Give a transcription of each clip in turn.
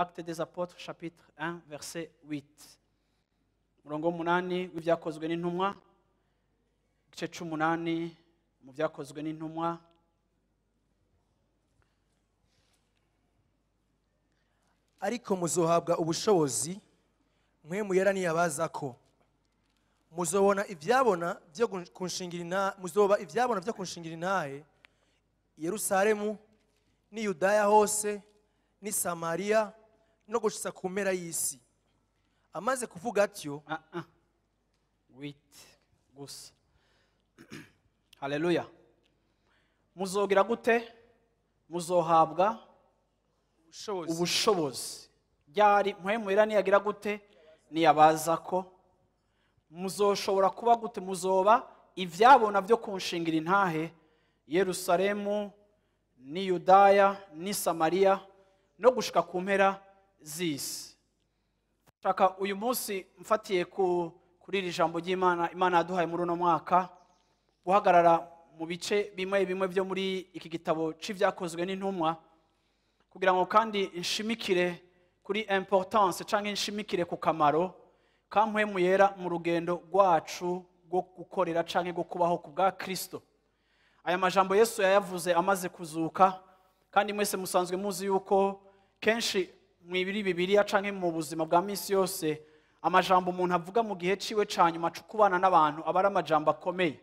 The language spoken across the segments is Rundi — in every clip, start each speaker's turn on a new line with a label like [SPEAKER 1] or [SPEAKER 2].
[SPEAKER 1] Actes des Apôtres chapitre 1 verset 8, umurongo w'umunani w'Ibyakozwe n'Intumwa, igice c'umunani mu Byakozwe n'Intumwa.
[SPEAKER 2] Ariko muzohabwa ubushobozi Mpwemu Yera niyabazako, muzobona ivyabona vyo kunshingira muzoba ivyabona vyo kunshingira intahe i Yerusalemu n'i Yudaya hose n'i Samariya no gushitsa ku mpera y'isi. Amaze kuvuga atyo,
[SPEAKER 1] Ah, ah. 8 gusa. Haleluya. Muzogira gute? Muzohabwa
[SPEAKER 2] ubushobozi.
[SPEAKER 1] Ubushobozi ryari? Mpwemu Yera niyagira gute? Niyabaza ko muzoshobora kuba gute? Muzoba ivyabona vyo kunshingira intahe Yerusalemu n'i Yudaya n'i Samariya no gushika ku mpera z'isi. Shaka uyu munsi mfatiye kuri iri jambo ry'Imana Imana yaduhaye muri uno mwaka, guhagarara mu bice bimwe bimwe byo muri iki gitabo c'Ivyakozwe n'Intumwa, kugira ngo kandi nshimikire kuri importance canke nshimikire ku kamaro ka Mpwemu Yera mu rugendo rwacu rwo gukorera canke rwo kubaho ku bwa Kristo. Aya majambo Yesu yayavuze amaze kuzuka, kandi mwese musanzwe muzi yuko kenshi mwibiri Bibiliya canke mu buzima bwa misi yose amajambo umuntu avuga mu gihe ciwe ca nyuma co kubana n'abantu aba ari amajambo akomeye.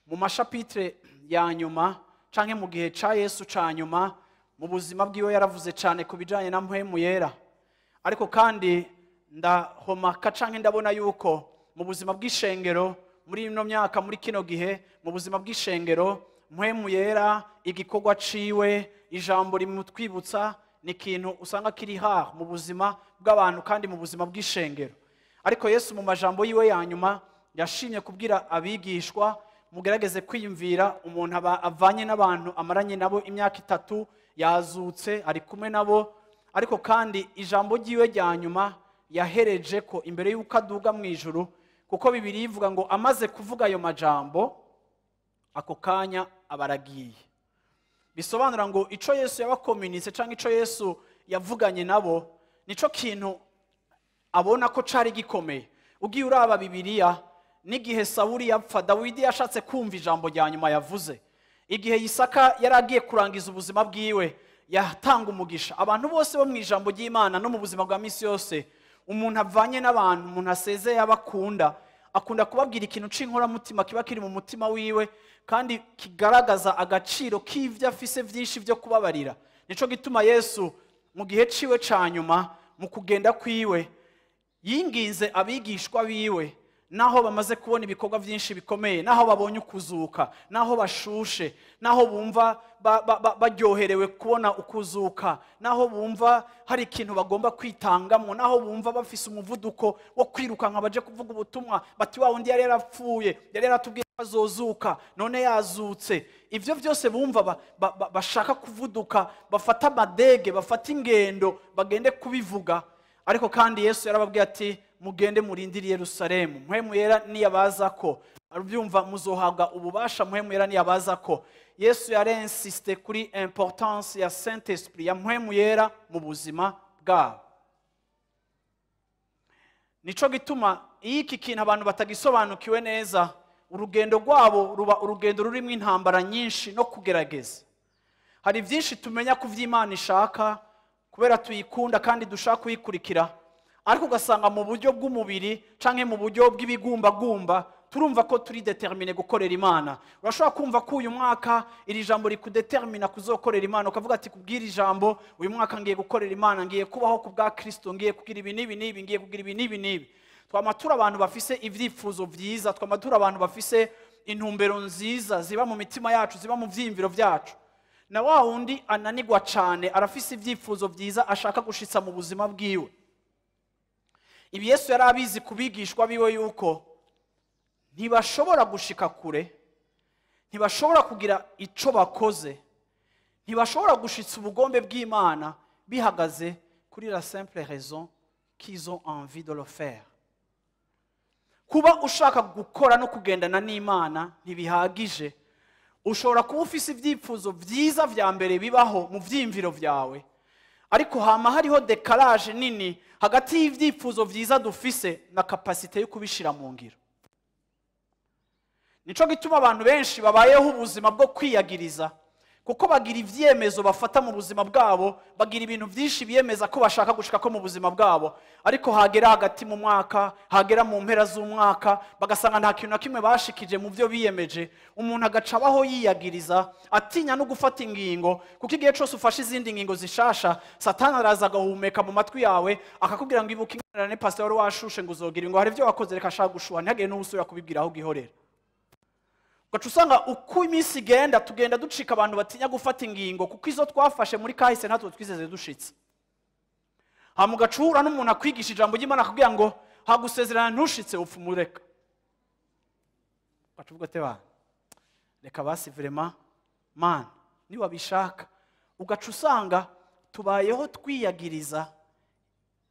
[SPEAKER 1] Mu mashapitre ya nyuma canke mu gihe ca Yesu ca nyuma mu buzima bwiwe yaravuze cane ku bijanye na Mpwemu Yera. Ariko kandi ndahomaka canke ndabona yuko mu buzima bw'ishengero muri ino myaka, muri kino gihe, mu buzima bw'ishengero Mpwemu Yera igikorwa ciwe, ijambo rimutwibutsa, ni ikintu usanga kiri rare mu buzima bw'abantu kandi mu buzima bw'ishengero. Ariko Yesu mu majambo yiwe ya nyuma yashimye kubwira abigishwa, mugerageze kwiyumvira umuntu aba avanye n'abantu amaranye nabo imyaka 3, yazutse ari kumwe nabo, ariko kandi ijambo ryiwe rya nyuma yahereje ko imbere y'uko aduga mu ijuru, kuko Bibiliya ivuga ngo amaze kuvuga ayo majambo ako kanya abaragiye. Bisobanura ngo ico Yesu yabakomunitse canke ico Yesu yavuganye nabo nico kintu abona ko cari gikomeye. Ugiye uraba Bibiliya, n'igihe Sawuli yapfa, Dawidi yashatse kumva ijambo rya nyuma yavuze. Igihe Isaka yari agiye kurangiza ubuzima bwiwe, yatanga umugisha. Abantu bose bo mu ijambo ry'Imana no mu buzima bwa misi yose, umuntu avanye n'abantu, umuntu asezeye abakunda, akunda kubabwira ikintu c'inkoramutima kiba kiri mu mutima wiwe kandi kigaragaza agaciro k'ivyo afise vyinshi vyo kubabarira. Nico gituma Yesu mu gihe ciwe ca nyuma, mu kugenda kwiwe, yinginze abigishwa biwe, naho bamaze kubona ibikorwa vyinshi bikomeye, naho babonye ukuzuka, naho bashushe, naho bumva baryoherewe kubona ukuzuka, naho bumva hari ikintu bagomba kwitangamwo, naho bumva bafise umuvuduko wo kwirukanka baje kuvuga ubutumwa, bati wa wundi yari yarapfuye, yari yaratubwiye ko azozuka, none yazutse. Ivyo vyose bumva bashaka kuvuduka, bafata amadege, bafata ingendo, bagende kubivuga. Ariko kandi Yesu yarababwiye ati mugende murindire Yerusalemu, Mpwemu Yera niyabaza ko arubyumva muzohabwa ububasha. Mpwemu Yera niyabaza ko Yesu yarinsiste kuri importance ya Saint Esprit, ya Mpwemu Yera mu buzima bwabo. Nico gituma iyo iki kintu abantu batagisobanukiwe neza, urugendo rwabo ruba urugendo rurimo intambara nyinshi no kugerageza. Hari byinshi tumenya ku vy'Imana ishaka kubera tuyikunda kandi dushaka kuyikurikira, ariko ugasanga mu buryo bw'umubiri canke mu buryo bw'ibigumbagumba turumva ko turi determine gukorera Imana. Urashobora kumva ko uyu mwaka iri jambo rikudetermina kuzokorera Imana, ukavuga ati kubwira ijambo uyu mwaka ngiye gukorera Imana, ngiye kubaho ku bwa Kristo, ngiye kugira ibi n'ibi n'ibi, ngiye kugira ibi n'ibi n'ibi. Twama turi abantu bafise ivyifuzo vyiza, twama turi abantu bafise intumbero nziza ziba mu mitima yacu, ziba mu vyiyumviro vyacu. Na wa wundi ananigwa cane arafise ivyifuzo vyiza ashaka gushitsa mu buzima bwiwe. Ibi Yesu yari abizi kubigishwa biwe yuko ntibashobora gushika kure, ntibashobora kugira ico bakoze, ntibashobora gushitsa ubugombe bw'Imana bihagaze kuri la simple raison qu'ils ont envie de le faire. Kuba ushaka gukora no kugendana n'Imana ntibihagije. Ushobora kuba ufise ivyifuzo vyiza vya mbere bibaho mu vyiyumviro vyawe, Ariko hama hariho décalage nini hagati y'ivyifuzo vyiza dufise na capacité yo kubishira mu ngiro. Nico gituma abantu benshi babayeho ubuzima bwo kwiyagiriza, kuko bagira ivyemezo bafata mu buzima bwabo, bagira ibintu vyinshi biyemeza ko bashaka gushika ko mu buzima bwabo, ariko hagera hagati mu mwaka, hagera mu mpera z'umwaka, bagasanga nta kintu na kimwe bashikije mu byo biyemeje. Umuntu agaca abaho yiyagiriza, atinya no gufata ingingo, kuko igihe cose ufashe izindi ngingo zishasha, Satani araza agahumeka mu matwi yawe akakubwira ngo ibuka ingorane pastor wari washushe ngo uzogira, ngo hari ibyo wakoze, reka ashaka gushuha, ntihagire n'uwusubira kubibwira aho ugihorera. Ugaca usanga uko iminsi igenda tugenda ducika abantu batinya gufata ingingo, kuko izo twafashe muri kahise natwe twizeze dushitse. Hama ugaca uhura n'umuntu akwigisha ijambo ry'Imana akakubwira ngo hagusezerana ntushitse, upfa umureka. Ugaca uvuga ati ba reka basi vraiment man niwabishaka. Ugaca usanga tubayeho twiyagiriza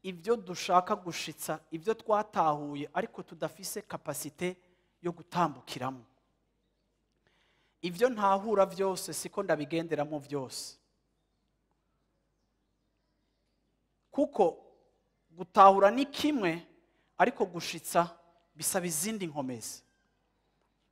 [SPEAKER 1] ibyo dushaka gushitsa, ibyo twatahuye, ariko tudafise capacité yo gutambukiramo. Ibyo ntahura byose siko ndabigenderamo byose, kuko gutahura ni kimwe, ariko gushitsa bisaba izindi nkomezi.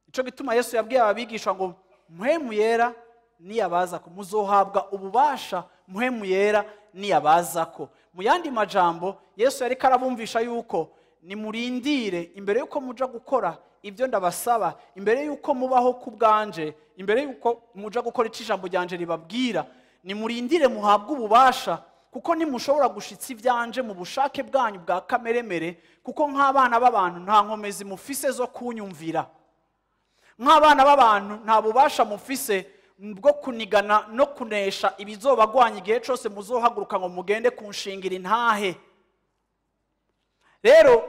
[SPEAKER 1] Ico gituma Yesu yabwiye ababigishwa ngo Mpwemu Yera niyabaza ko muzohabwa ububasha, Mpwemu Yera niyabaza ko. Mu yandi majambo, Yesu yariko arabumvisha yuko nimurindire imbere yuko muja gukora ibyo ndabasaba, imbere yuko mubaho ku bwanje, imbere yuko muja gukora ico ijambo ryanje ribabwira, nimurindire muhabwe ububasha, kuko ntimushobora gushitsa ivyanje mu bushake bwanyu bwa kameremere, kuko nk'abana b'abantu nta nkomezi mufise zo kunyumvira, nk'abana b'abantu nta bubasha mufise bwo kunigana no kunesha ibizobagwanya igihe cose muzohaguruka ngo mugende kunshingira intahe. Rero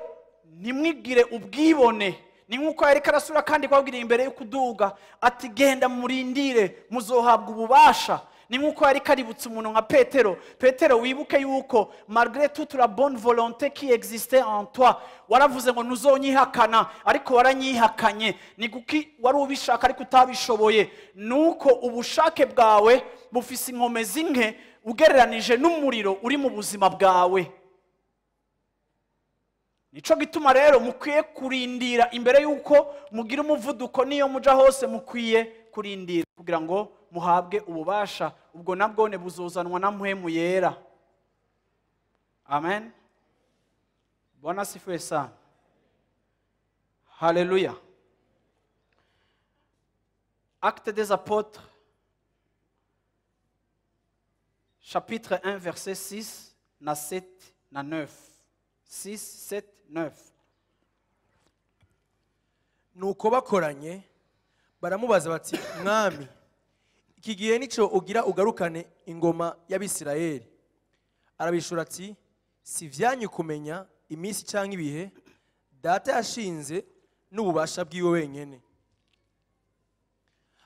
[SPEAKER 1] ntimwigire ubwibone. Ni nkuko yariko arasura kandi kwabwira imbere yo kuduga ati genda murindire muzohabwa ububasha. Ni nkuko yariko aributsa umuntu nka Petero. Petero, wibuke yuko malgré toute la bonne volonté qui existait en toi, waravuze ngo ntuzonyihakana, ariko waranyihakanye. Ni kuki wari ubishaka ariko utabishoboye? Nuko ubushake bwawe bufise inkomezi nke ugereranije n'umuriro uri mu buzima bwawe. Nico gituma rero mukwiye kurindira imbere yuko mugira umuvuduko, niyo muja hose mukwiye kurindira kugira ngo muhabwe ububasha, ubwo nabwone buzozanwa na Mpwemu Yera. Amen. Bwana asifiwe sana. Haleluya. Actes des Apôtres, chapitre 1, verset 6 na 7 na 9. 6, 7, 9.
[SPEAKER 2] Nuko bakoranye baramubaza bati mwami, iki gihe nico ugira ugarukane ingoma y'Abisirayeli? Arabishura ati si vyanyu kumenya iminsi canke ibihe data yashinze n'ububasha bwiwe wenyene.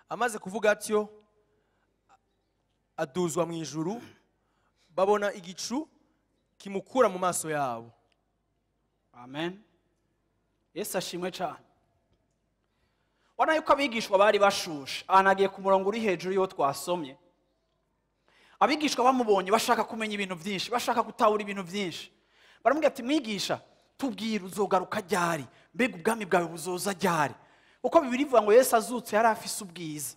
[SPEAKER 2] Amaze kuvuga atyo aduzwa mu ijuru, babona igicu kimukura mu maso yabo.
[SPEAKER 1] Amen. Yesu ashimwe cyane. Wana yuko abigishwa bari bashushe, anagiye ku murongo uri hejuru yo twasomye. Abigishwa bamubonye bashaka kumenya ibintu byinshi, bashaka gutahura ibintu byinshi. Baramubwira ati mwigisha, tubwire uzogaruka ryari, mbega ubwami bwawe buzoza ryari? Uko Bibiliya ivuga ngo Yesu azutse yari afise ubwiza.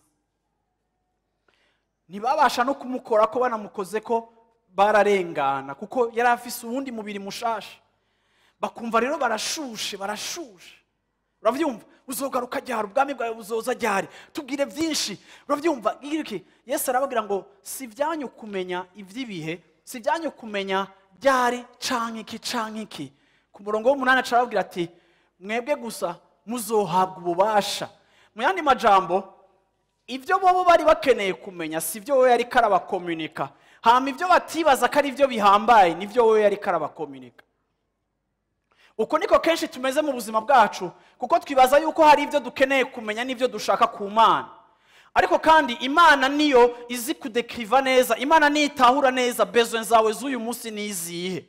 [SPEAKER 1] Ntibabasha no kumukora ko banamukoze ko bararengana, kuko yari afise uwundi mubiri mushasha. Bakumva rero barashushe, barashushe. Uravyumva? Uzogaruka ryari, ubwami bwawe buzoza ryari, tubwire byinshi. Uravyumva? Iki Yesu arababwira ngo si vyanyu kumenya ivy'ibihe, si vyanyu kumenya ryari canke iki canke iki. Ku murongo w'umunani aca arababwira ati mwebwe gusa muzohabwa ububasha. Mu yandi majambo, ivyo bobo bari bakeneye kumenya si vyo wewe yariko arabakomunika. Hama ivyo batibaza ko ari vyo bihambaye nivyo wewe yariko arabakomunika. Uko niko kenshi tumeze mu buzima bwacu, kuko twibaza yuko hari ivyo dukeneye kumenya n'ivyo dushaka ku Mana. Ariko kandi Imana niyo izi kudekriva neza, Imana niyo itahura neza besoin zawe z'uyu munsi n'izihe.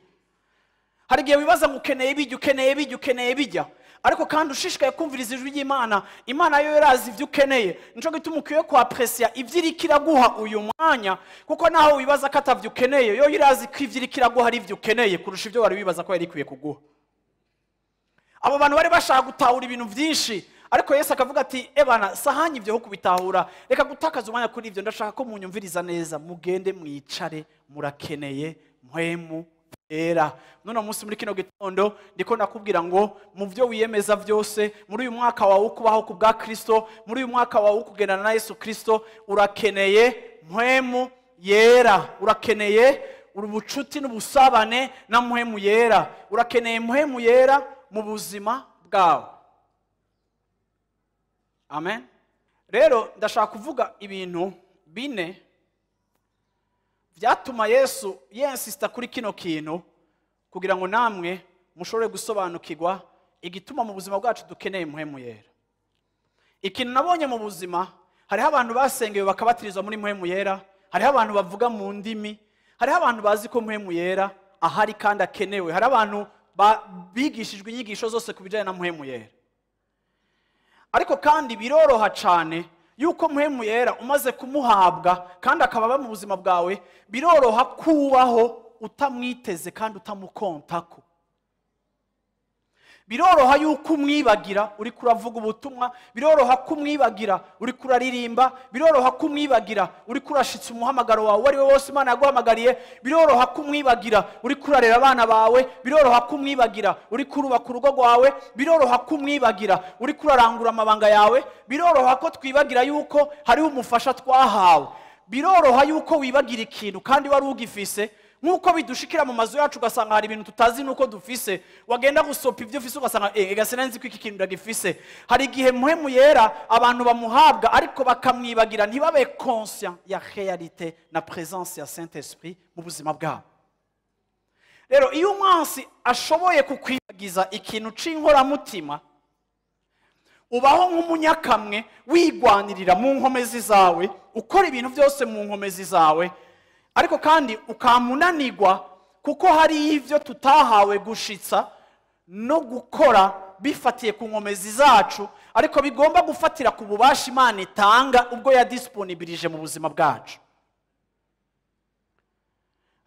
[SPEAKER 1] Hari igihe wibaza ngo ukeneye bijya, ukeneye bijya, ukeneye bijya, Ariko kandi ushishikaye kumviriza ijwi ry'Imana, Imana yo yarazi ibyo ukeneye. Nico gituma ukwiye kwapresia ivyo iriko iraguha uyu mwanya, kuko naho wibaza ko atavyo ukeneye, yo irazi ko ivyo iriko iraguha ari ivyo ukeneye kurusha ibyo wari wibaza ko yari ikwiye kuguha. Abo bantu bari bashaka gutahura ibintu byinshi, ariko Yesu akavuga ati ebana sahanye ibyo ho kubitahura, reka gutakaza umwanya kuri ibyo, ndashaka ko munyumviriza neza, mugende mwicare, murakeneye Mpwemu Yera. None munsi muri kino gitondo ndiko nakubwira ngo mu byo wiyemeza byose, muri uyu mwaka wawe kubaho ku bwa Kristo, muri uyu mwaka wawe kugendana na Yesu Kristo, urakeneye Mpwemu Yera, urakeneye ubucuti n'ubusabane na Mpwemu Yera, urakeneye Mpwemu Yera mu buzima bwawe. Amen. Rero ndashaka kuvuga ibintu bine byatuma Yesu yensista kuri kino kintu, kugira ngo namwe mushobore gusobanukirwa igituma mu buzima bwacu dukeneye Mpwemu Yera. Ikintu nabonye mu buzima, hariho abantu basengewe bakabatirizwa muri Mpwemu Yera, hariho abantu bavuga mu ndimi, hariho abantu bazi ko Mpwemu Yera ahari kandi akenewe, hari abantu bigishijwe inyigisho zose ku bijyanye na Mpwemu Yera. Ariko kandi biroroha cyane yuko Mpwemu Yera umaze kumuhabwa kandi akaba mu buzima bwawe, biroroha kubaho utamwiteze kandi utamukontako. Biroroha yuko umwibagira uri kuravuga ubutumwa, biroroha kumwibagira uri kuraririmba, biroroha kumwibagira uri kurashitsa umuhamagaro wawe ari we wose Imana yaguhamagariye, biroroha kumwibagira uri kurarera abana bawe, biroroha kumwibagira uri kurubaka urugo rwawe, biroroha kumwibagira uri kurarangura amabanga yawe, biroroha ko twibagira yuko hariho umufasha twahawe, biroroha yuko wibagira ikintu kandi wari ugifise. Nkuko bidushikira mu mazu yacu ugasanga hari ibintu tutazi nuko dufise, wagenda gusopa ibyo ufise ugasanga ega sinanzi ko iki kintu ndagifise. Hari igihe Mpwemu Yera abantu bamuhabwa ariko bakamwibagira, ntibabe conscient ya réalité na présence ya Saint-Esprit mu buzima bwabo. Rero iyo umwansi ashoboye kukwibagiza ikintu c'inkoramutima, ubaho nk'umunyakamwe wigwanirira mu nkomezi zawe, ukora ibintu byose mu nkomezi zawe, ariko kandi ukamunanirwa kuko hari ivyo tutahawe gushitsa no gukora bifatiye ku nkomezi zacu, ariko bigomba gufatira ku bubasha Imana itanga ubwo yadisponibilije mu buzima bwacu.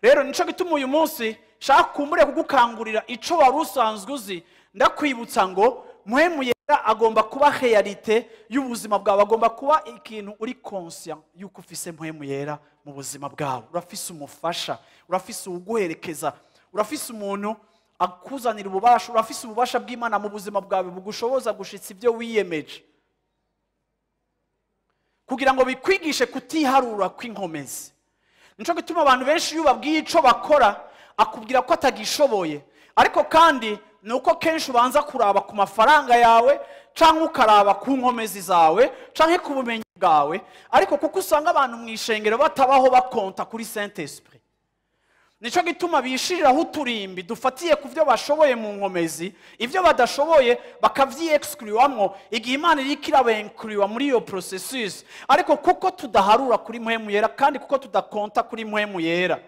[SPEAKER 1] Rero nico gituma uyu munsi shaka kumbure kugukangurira ico wari usanzwe uzi, ndakwibutsa ngo Mpwemu Yera agomba kuba réalité y'ubuzima bwawe, agomba kuba ikintu uri conscient yuko ufise Mpwemu Yera mu buzima bwawe. Urafise umufasha, urafise uguherekeza, urafise umuntu akuzanira ububasha, urafise ububasha bw'Imana mu buzima bwawe bugushoboza gushitsa ibyo wiyemeje, kugira ngo bikwigishe kutiharura kw'inkomezi. Nico gituma abantu benshi iyo babwiye ico bakora akubwira ko atagishoboye, ariko kandi nuko kenshi ubanza kuraba ku mafaranga yawe canke ukaraba ku nkomezi zawe canke ku bumenyi bwawe, ariko kuko usanga abantu mu ishengero batabaho bakonta kuri Saint-Esprit. Nico gituma bishiriraho uturimbi dufatiye ku byo bashoboye mu nkomezi, ibyo badashoboye bakavyiexcluwamwo igihe Imana iriko irabencluwa muri iyo processus. Ariko kuko tudaharura kuri Mpwemu Yera kandi kuko tudakonta kuri Mpwemu Yera,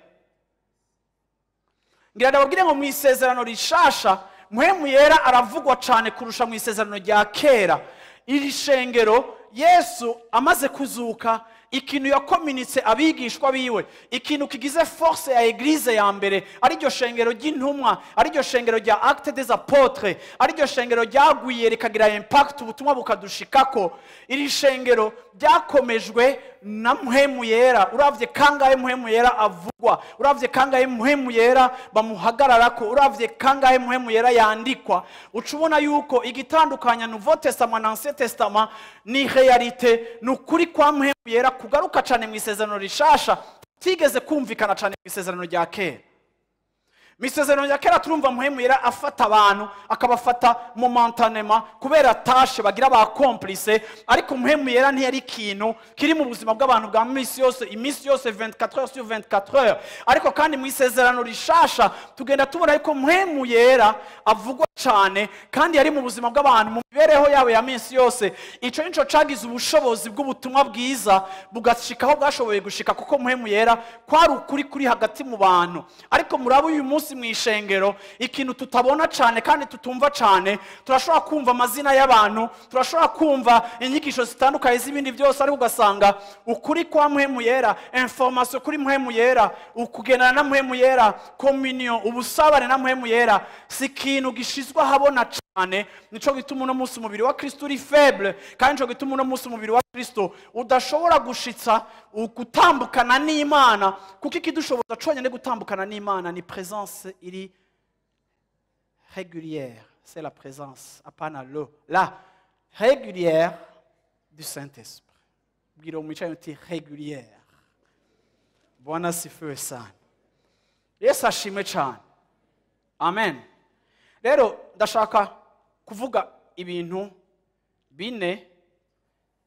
[SPEAKER 1] ngira ndababwire ngo mu isezerano rishasha Mpwemu Yera aravugwa cyane kurusha mu isezerano rya kera. Iri shengero Yesu amaze kuzuka, ikintu yakominitse abigishwa biwe, ikintu kigize force ya eglise ya mbere, ari ryo shengero ry'intumwa, ari ryo shengero rya Actes des Apôtres, ari ryo shengero ryagwiye rikagira impact, ubutumwa bukadushikako. Iri shengero ryakomejwe na Mpwemu Yera. Uravye kangahe Mpwemu Yera avugwa, uravye kangahe Mpwemu Yera bamuhagararako, uravye kangahe Mpwemu Yera yandikwa, uca ubona yuko igitandukanya Nouveau Testament na Ancien Testament ni réalité, ni ukuri kwa Mpwemu Yera kugaruka cyane mu isezerano rishasha tigeze kumvikana cyane mu isezerano rya kera. Mu isezerano rya kera turumva Mpwemu Yera afata abantu akabafata momentanément kubera tâche bagira ba complice, ariko Mpwemu Yera ntiyari ikintu kiri mu buzima bw'abantu bwa misi yose, imisi yose 24 heures sur 24 heures. Ariko kandi mu isezerano rishasha tugenda tubona yuko Mpwemu Yera avugwa cyane kandi yari mu buzima bw'abantu mu Mibereho yabo ya minsi yose, ico nico cagize ubushobozi bw'ubutumwa bwiza bugashikaho bwashoboye gushika, kuko Mpwemu Yera kwari ukuri kuri hagati mu bantu. Ariko murabo uyu munsi mu ishengero, ikintu tutabona cane kandi tutumva cane, turashobora kumva amazina y'abantu, turashobora kumva inyigisho zitandukanye z'ibindi byose, ariko ugasanga ukuri kwa Mpwemu Yera, information kuri Mpwemu Yera, ukugendana na Mpwemu Yera, communion, ubusabane na Mpwemu Yera, si ikintu gishizwe ahabona cyane. Nico gituma uno munsi umubiri wa Kristo uri faible, kandi nico gituma uno munsi umubiri wa Kristo udashobora gushitsa gutambukana n'Imana, kuko ikidushoboza conyine gutambukana n'Imana ni présence iri régulière. C'est la présence, apana le la régulière du Saint-Esprit. Bwira umwicaye uti régulière. Bwana asifiwe sana. Yesu ashimwe cyane. Amen. Rero ndashaka kuvuga ibintu bine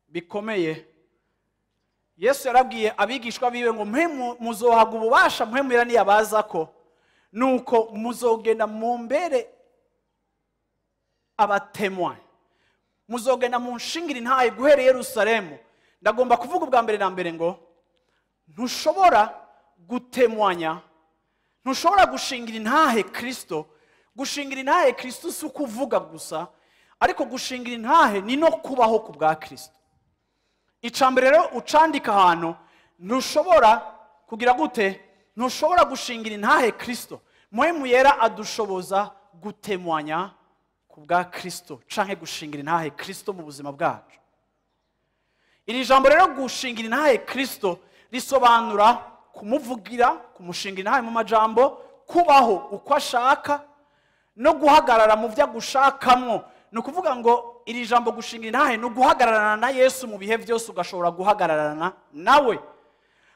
[SPEAKER 1] bikomeye. Yesu yarabwiye abigishwa biwe ngo mwe muzohaga ububasha Mpwemu Yera niyabaza ko, nuko muzogenda mumbere aba témoins, muzogenda munshingira intahe guhera i Yerusalemu. Ndagomba kuvuga ubwa mbere na mbere ngo ntushobora gutemwanya, ntushobora gushingira intahe Kristo. Gushingira intahe Kristo si ukuvuga gusa, ariko gushingira intahe ni no kubaho ku bwa Kristo. Icambere rero ucandika ahantu, ntushobora kugira gute? Ntushobora gushingira intahe Kristo. Mpwemu Yera adushoboza gutemwanya ku bwa Kristo canke gushingira intahe Kristo mu buzima bwacu. Iri jambo rero gushingira intahe Kristo risobanura kumuvugira, kumushingira intahe mu majambo, kubaho uko ashaka no guhagarara mu byo agushakamwo. Ni ukuvuga ngo iri jambo gushingira intahe ni uguhagararana na Yesu mu bihe byose, ugashobora guhagararana nawe.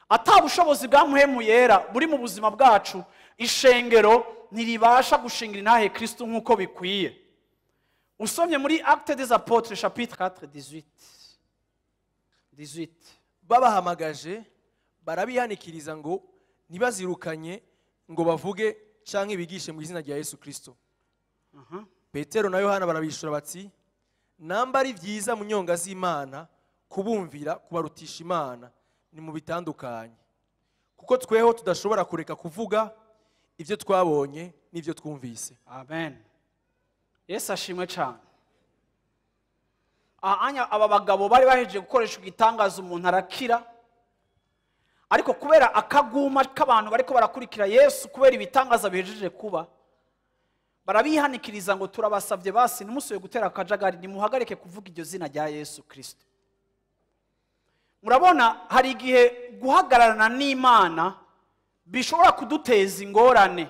[SPEAKER 1] Ata bushobozi bwa Mpwemu Yera buri mu buzima bwacu, ishengero ntiribasha gushingira intahe Kristo nk'uko bikwiye. Usomye muri Actes des Apôtres chapitre 4, 18, 18.
[SPEAKER 2] Babahamagaje barabihanikiriza ngo ntibazirukanye ngo bavuge canke bigishe mu izina rya Yesu Kristo. Petero na Yohana barabishura bati: "Namba ari vyiza mu nyonga z'Imana kubumvira kubarutisha Imana, ni mu bitandukanye, kuko tweho tudashobora kureka kuvuga ivyo twabonye n'ivyo twumvise."
[SPEAKER 1] Amen. Yesu ashimwe cyane. Aha aba bagabo bari bahejeje gukoresha igitangaza, umuntu arakira, ariko kubera akaguma k'abantu bariko barakurikira Yesu, kubera ibitangaza bihejeje kuba, barabihanikiriza ngo turabasabye basi ntimusubiye gutera akajagari, nimuhagarike kuvuga iryo zina rya Yesu Kristo. Murabona hari igihe guhagararana n'Imana bishobora kuduteza ingorane.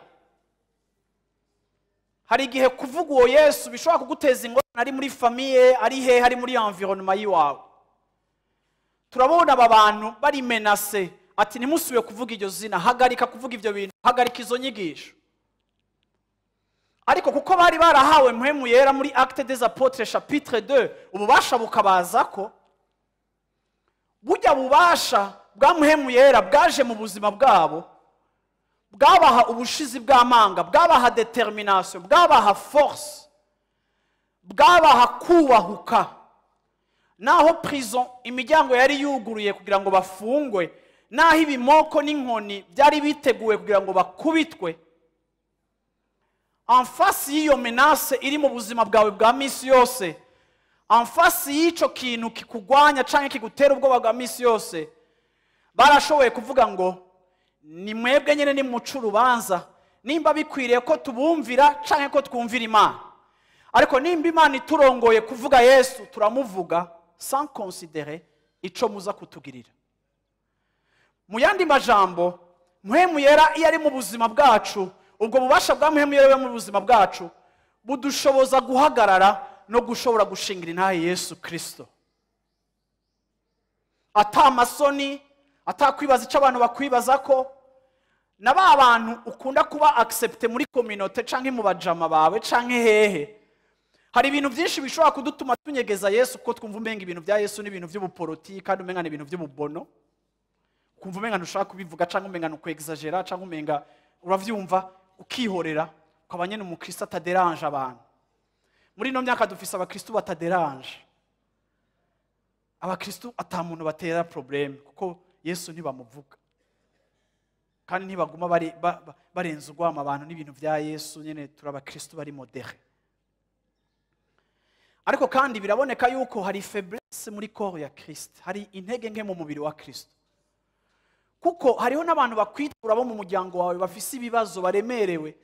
[SPEAKER 1] Hari igihe kuvuga uwo Yesu bishobora kuguteza ingorane, ari muri famille, ari hehe, ari muri environnement y'iwawe. Turabona aba bantu bari menacés, ati ntimusubiye kuvuga iryo zina, hagarika kuvuga ibyo bintu, hagarika izo nyigisho. Ariko kuko bari barahawe Mpwemu Yera muri Acte des Apôtres chapitre 2, ububasha bukabaza ko burya bubasha bwa Mpwemu Yera bwaje mu buzima bwabo, bwabaha ubushizi bw'amanga, bwabaha détermination, bwabaha force, bwabaha kubahuka. Naho prison imiryango yari yuguruye kugira ngo bafungwe, naho ibimoko n'inkoni byari biteguwe kugira ngo bakubitwe, en face y'iyo menace iri mu buzima bwawe bwa misi yose, en face y'ico kintu kikugwanya canke kigutera ubwoba bwa misi yose, barashoboye kuvuga ngo ni mwebwe nyene nimuca urubanza nimba bikwiriye ko tubumvira canke ko twumvira Imana. Ariko nimba Imana iturongoye kuvuga Yesu, turamuvuga sans considérer ico muza kutugirira. Mu yandi majambo, Mpwemu Yera iyo ari mu buzima bwacu, ubwo bubasha bwa Mpwemu Yera mu buzima bwacu budushoboza guhagarara no gushobora gushingira intahe Yesu Kristo, ata amasoni, atakwibaza icyo abantu bakwibaza, ko na ba bantu ukunda kuba accepté muri communauté canke mu bajama bawe canke hehe. Hari ibintu byinshi bishobora kudutuma tunyegeza Yesu, kuko twumva umenga ibintu bya Yesu ni ibintu by'ubupolitiki, kandi umenga ni ibintu by'ububono, ukumva umenga ntushaka kubivuga, canke umenga ni ukwexagera, canke umenga uravyumva ukihorera, ukaba nyene umukristo ataderanje abantu. Muri ino myaka dufise abakristu bataderanje, abakristu ata muntu batera problème, kuko Yesu ntibamuvuga kandi ntibaguma barenza urwamo abantu n'ibintu bya Yesu. Nyine turi abakristu bari modérés, ariko kandi biraboneka yuko hari faiblesse muri corps ya Christ, hari intege nke mu mubiri wa Kristo, kuko hariho n'abantu bakwitura bo mu muryango wawe bafise ibibazo, baremerewe.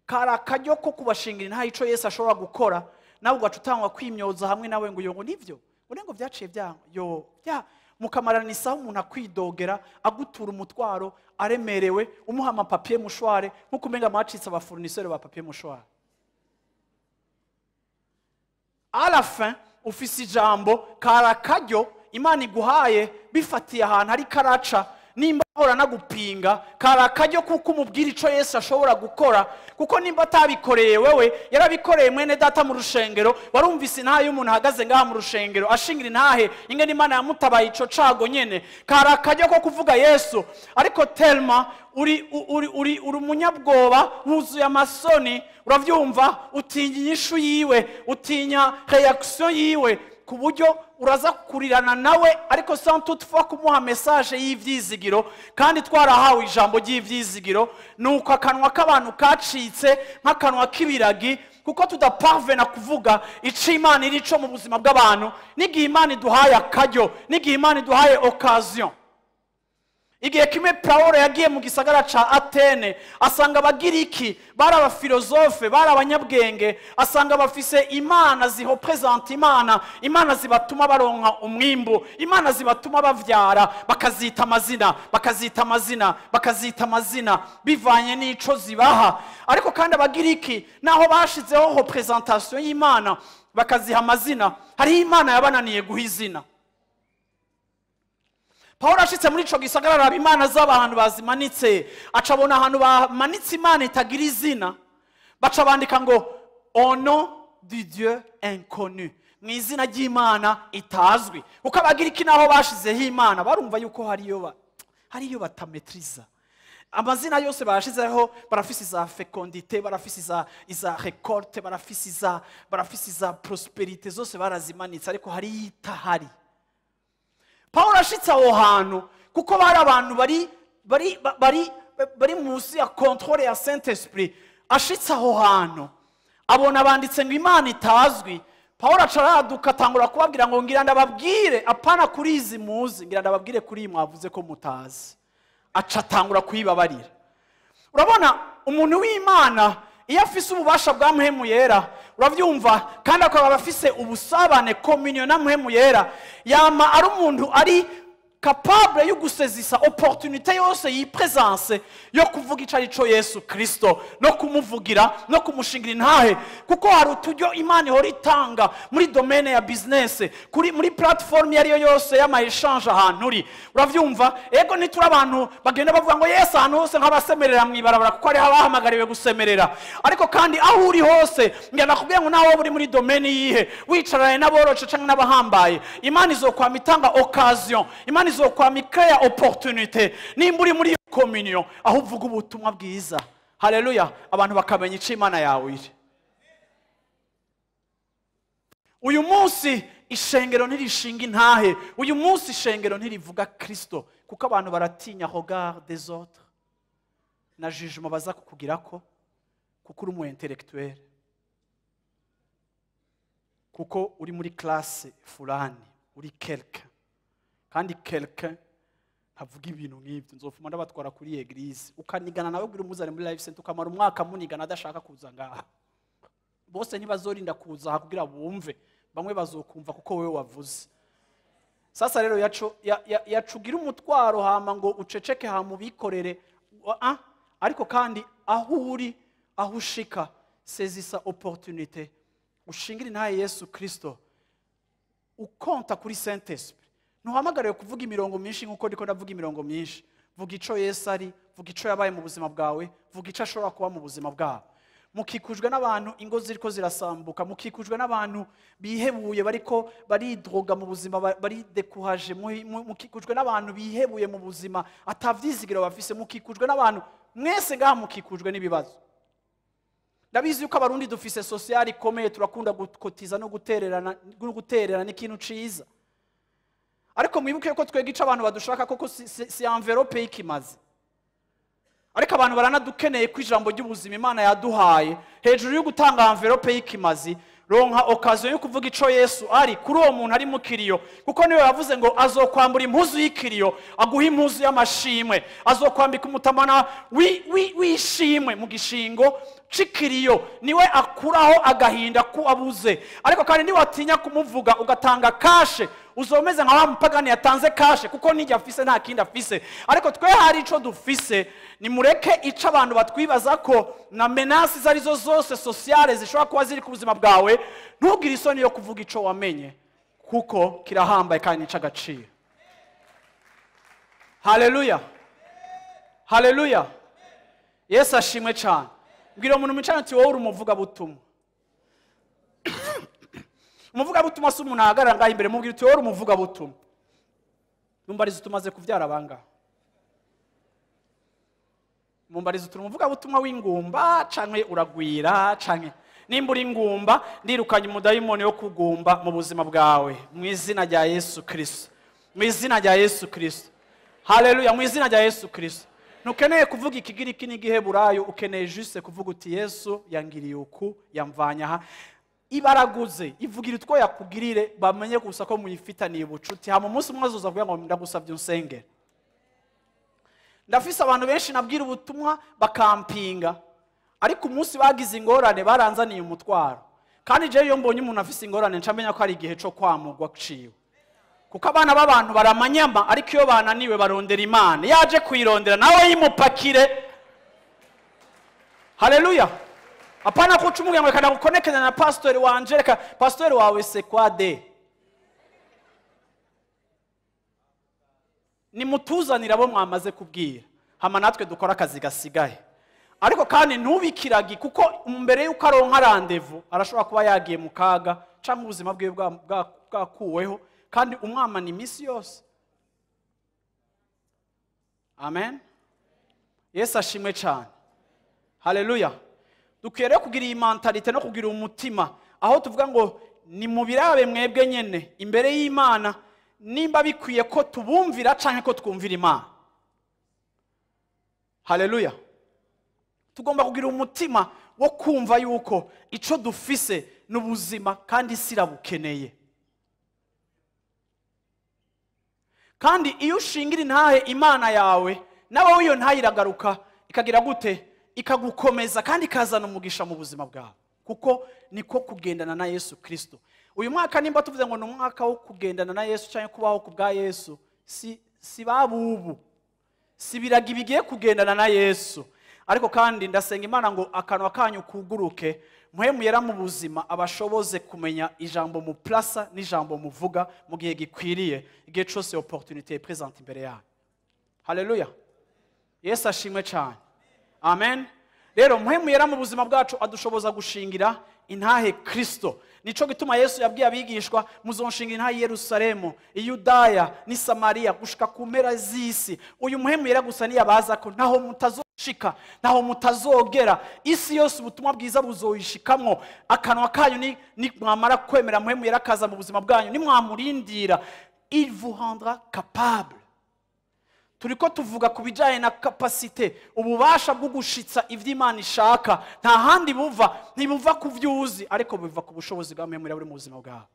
[SPEAKER 1] Kari akaryo ko kubashingira nta ico Yesu ashobora gukora, nawe ugaca utangwa kwimyoza hamwe nawe ngo yo, ngo nivyo, ngo byaciye bya yo bya, mukamarana isaha, umuntu akwidogera, agutura umutwaro, aremerewe, umuha ama papier mouchoir nk'uko umenga mwacitse aba fournisseurs ba papier mouchoir. À la fin ufise ijambo, kari akaryo Imana iguhaye bifatiye ahantu hari karaca. Nimba ahora nagupinga, kari akaryo kuko umubwira ico Yesu ashobora gukora, kuko nimba atabikoreye wewe, yarabikoreye mwene data mu rushengero. Warumvise intahe y'umuntu ahagaze ngaha mu rushengero ashingira intahe ingene Imana yamutabaye ico cago nyene. Kari akaryo ko kuvuga Yesu, ariko telma uri umunyabwoba, wuzuye amasoni, uravyumva, utinya inyishu yiwe, utinya réaction yiwe, ku buryo uraza kurirana nawe, ariko sans toutefois kumuha message y'ivyizigiro. Kandi twarahawe ijambo ry'ivyizigiro. Nuko akanwa k'abantu kacitse nk'akanwa k'ibiragi, kuko tudaparvena kuvuga ico Imana iri co mu buzima bw'abantu n'igihe Imana iduhaye akaryo, n'igihe Imana iduhaye occasion. Igihe kimwe Pawulo yagiye mu gisagara ca Atene, asanga Abagiriki bari abafilozofe, bari abanyabwenge, asanga bafise imana zihoprezanta imana, imana zibatuma baronka umwimbu, imana zibatuma bavyara, bakazita amazina, bakazita amazina, bakazita amazina bivanye n'ico zibaha. Ariko kandi Abagiriki, naho bashizeho représentation y'imana, bakaziha amazina, hariho imana yabananiye guha izina. Pawulo ashitse muri ico gisagara, araba imana z'abantu bazimanitse, acabona ahantu bamanitse imana itagira izina, baca bandika ngo "Au nom du Dieu inconnu", mu izina ry'imana itazwi, kuko Abagiriki naho bashizeho imana, barumva yuko hariyo batametriza. Amazina yose bashizeho, barafise iza fécondité, barafise iza récolte, barafise iza prospérité, zose barazimanitse, ariko hari itahari. Pawulo ashitse aho hantu, kuko bari abantu bari munsi ya contrôle ya Saint Esprit, ashitse aho hantu abona banditse ngo imana itazwi. Pawulo aca araduka, atangura kubabwira ngo ngira ndababwire, apana kuri izi muzi, ngira ndababwire kuri iyi mwavuze ko mutazi. Aca atangura kuyibabarira. Urabona, umuntu w'Imana iyo afise ububasha bwa Mpwemu Yera, urabyumva, kandi akaba afise ubusabane, communion na Mpwemu Yera, yama ari umuntu ari capable yo gusezisa opportunité yose yipresence yo kuvuga ico ari cyo Yesu Kristo, no kumuvugira, no kumushingira intahe, kuko hari uturyo Imana ihora itanga muri domaine ya business, kuri muri platform iyo ariyo yose y'ama échange ahantu uri, uravyumva. Ego, ntituri abantu bagenda bavuga ngo Yesu ahantu hose nk'abasemerera mw'ibarabara, kuko hariho abahamagariwe gusemerera. Ariko kandi aho uri hose, ngira nakubwiye ngo nawe uri muri domaine yihe, wicaranye n'aboroshe canke n'abahambaye, Imana izokwama itanga occasion, Imana izokwama ikeya opportunité nimba uri muri iyo communion aho uvuga ubutumwa bwiza. Haleluya! Abantu bakamenya ico Imana yawe iri. Uyu munsi ishengero ntirishinga intahe, uyu munsi ishengero ntirivuga Kristo, kuko abantu baratinya regard des autres na jugement baza kukugirako, kuko uri umu intellectuel, kuko uri muri classe fulani, uri quelqu'un. Kandi quelqu'un ntavuga ibintu nk'ibyo, nzofuma ndabatwara kuri église. Ukanigana nawe kugira umuzane muri Life Center, ukamara umwaka munigana adashaka kuza ngaha. Bose ntibazorinda kuza aha kugira bumve, bamwe bazokumva kuko wewe wavuze. Sasa rero yacu yacugira umutwaro hama ngo uceceke, hama ubikorere. Ah, ariko kandi aho uri, aho ushika, sezisa opportunité ushingire intahe Yesu Kristo, ukonta kuri Saint Esprit. Ntuhamagariwe kuvuga imirongo myinshi nk'uko ndiko ndavuga imirongo myinshi. Vuga ico Yesu ari, vuga ico yabaye mu buzima bwawe, vuga ico ashobora kuba mu buzima bwawe. Mukikujwe n'abantu ingo ziriko zirasambuka, mukikujwe n'abantu bihebuye, bariko baridroga mu buzima, baridekuhaje, mukikujwe n'abantu bihebuye mu buzima, atavyizigiro bafise, mukikujwe n'abantu mwese ngaha mukikujwe n'ibibazo. Ndabizi yuko Abarundi dufise social ikomeye, turakunda gukotiza no gutererana, no gutererana ni ikintu ciza. Ariko mwibuke ko twega ico abantu badushaka koko si enveloppe y'ikimazi. Ariko abantu baranadukeneye ko ijambo ry'ubuzima Imana yaduhaye, hejuru yo gutanga enveloppe y'ikimazi, ronka occasion yo kuvuga ico Yesu ari kuri uwo muntu ari mu kiriyo, kuko niwe yavuze ngo azokwambura impuzu y'ikiriyo aguha impuzu y'amashimwe, azokwambika umutamana w'ishimwe mu gishingo c'ikiriyo, niwe akuraho agahinda ku abuze. Ariko kandi niwatinya kumuvuga ugatanga kashe, uzomeze nka wa mupagani yatanze kashe, kuko nijya afise nta kindi afise. Ariko twe hari ico dufise, nimureke ico abantu batwibaza ko na menaces izo arizo zose sociale zishobora kuba ziri ku buzima bwawe, ntugire isoni yo kuvuga ico wamenye, kuko kirahambaye kandi ni ic'agaciro. Haleluya, haleluya, Yesu ashimwe cyane. Mbwira umuntu mwicaranye uti wowe uri umuvugabutumwa. Umuvugabutumwa si umuntu ahagarara ngaho imbere, mubwira uti wowe uri umuvugabutumwa. Mumbarize tumaze kuvyara bangahe? Mumbarize turi umuvugabutumwa w'ingumba canke uragwira, canke nimba uri ingumba ndirukanye umudayimoni wo kugumba mu buzima bwawe mu izina rya Yesu Kristo, mu izina rya Yesu Kristo. Haleluya, mu izina rya Yesu Kristo. Ntukeneye kuvuga ikigiriki n'igiheburayo, ukeneye juste kuvuga uti Yesu yangiriye uku, yamvanye aha. Ibaraguze, ivugira utwo yakugirire, bamenye gusa ko muyifitaniye ubucuti. Hama umunsi umwe azoza avuga ngo ndagusabye unsengere. Ndafise abantu benshi nabwira ubutumwa bakampinga, ariko umunsi bagize ingorane baranzaniye umutwaro. Kandi jewe iyo mbonye umuntu afise ingorane nca menya ko ari igihe co kwamurwa ciwe, kuko abana b'abantu baramanyama, ariko iyo bananiwe barondera Imana, yaje kuyirondera nawe yimupakire. Haleluya. Apana kuca umubwira ngo reka ndagukonekane na pastori wanje, reka pastori wawe c'est quoi de? Nimutuzanire abo mwamaze kubwira, hama natwe dukora akazi gasigaye. Ariko kandi ntubikiragi, kuko mbere yuko aronka rendez-vous arashobora kuba yagiye mu kaga canke ubuzima bwiwe bwakuweho, kandi umwamana iminsi yose. Amen. Yesu ashimwe cyane. Haleluya. Dukwiye rero kugira iyi mentalité no kugira umutima aho tuvuga ngo ni mubirabe mwebwe nyene imbere y'Imana, nimba bikwiye ko tubumvira canke ko twumvira Imana. Haleluya. Tugomba kugira umutima wo kumva yuko ico dufise n'ubuzima kandi isi irabukeneye. Kandi iyo ushingira intahe Imana yawe, nawe iyo ntahe iragaruka ikagira gute? Ikagukomeza kandi ikazana umugisha mu buzima bwawe, kuko niko kugendana na Yesu Kristo. Uyu mwaka nimba tuvuze ngo ni umwaka wo kugendana na Yesu cyangwa kubaho ku bwa Yesu, si babubu, si biragi bigiye kugendana na Yesu. Ariko kandi ndasenga Imana ngo akanwa kanyu kuguruke, muhe yera mu buzima abashoboze kumenya ijambo mu plasa n'ijambo muvuga mu gihe gikwiriye, igihe cyose opportunité est présente imbere yanyu. Haleluya. Yesu ashimwe cyane. Amen. Rero muhe yera mu buzima bwacu adushoboza gushingira intahe Kristo. Nico gituma Yesu yabwiye abigishwa muzonshingira intahe Yerusalemu, Yudaya ni Samaria gushika ku mpera z'isi. Uyu muhemu yera gusa niyabaza ko ntaho mutazoshika, ntaho mutazogera, isi yose ubutumwa bwiza buzoyishikamwo. Akanwa kanyu ni mwamara kwemera muhemu yera akaza mu buzima bwanyu, nimwamurindira, il vous rendra capable. Turiko tuvuga ku bijanye na capacité, ububasha bwo gushitsa ivy'Imana ishaka. Nta handi buva, ntibuva ku vyuzi, ariko buva ku bushobozi bwa Mpwemu Yera buri mu buzima bwawe.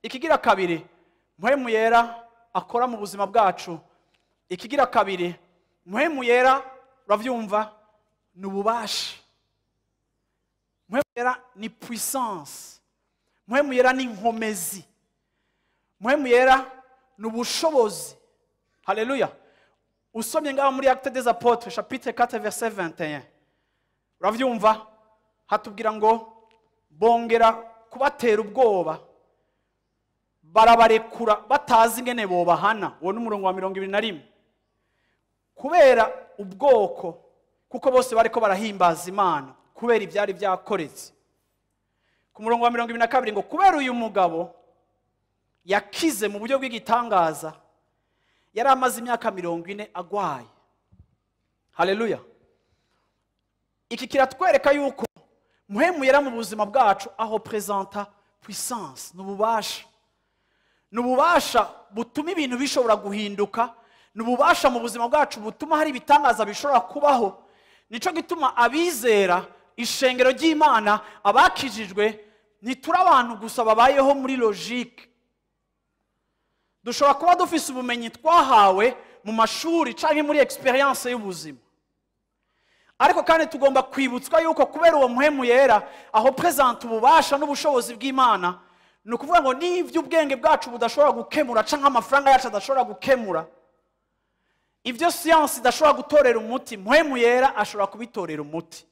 [SPEAKER 1] Ikigira kabiri Mpwemu Yera akora mu buzima bwacu, ikigira kabiri Mpwemu Yera uravyumva ni ububasha. Mpwemu Yera ni puissance, Mpwemu Yera ni inkomezi, Mpwemu Yera ni ubushobozi. Haleluya. Usomye ngaho muri Actes des Apôtres chapitre 4 verset 21, uravyumva hatubwira ngo bongera kubatera ubwoba barabarekura batazi ingene bobahana. Uwo ni umurongo wa 21. Kubera ubwoko, kuko bose bariko barahimbaza Imana kubera ivyari vyakoretse. Ku murongo wa 22 ngo kubera uyu mugabo yakize mu buryo bw'igitangaza, yari amaze imyaka 40 agwaye. Haleluya. Iki kiratwereka yuko Mpwemu Yera mu buzima bwacu aho représenta puissance, n'ububasha. N'ububasha butuma ibintu bishobora guhinduka, n'ububasha mu buzima bwacu butuma hari ibitangaza bishobora kubaho. Nico gituma abizera ishengero ry'Imana, abakijijwe, ntituri abantu gusa babayeho muri logique. Dushobora kuba dufise ubumenyi twahawe mu mashuri canke muri expérience y'ubuzima, ariko kandi tugomba kwibutswa yuko kubera uwo Mpwemu Yera aho représente ububasha n'ubushobozi bw'Imana, ni ukuvuga ngo n'ibyo ubwenge bwacu budashobora gukemura canke amafaranga yacu adashobora gukemura, ibyo science idashobora gutorera umuti, Mpwemu Yera ashobora kubitorera umuti.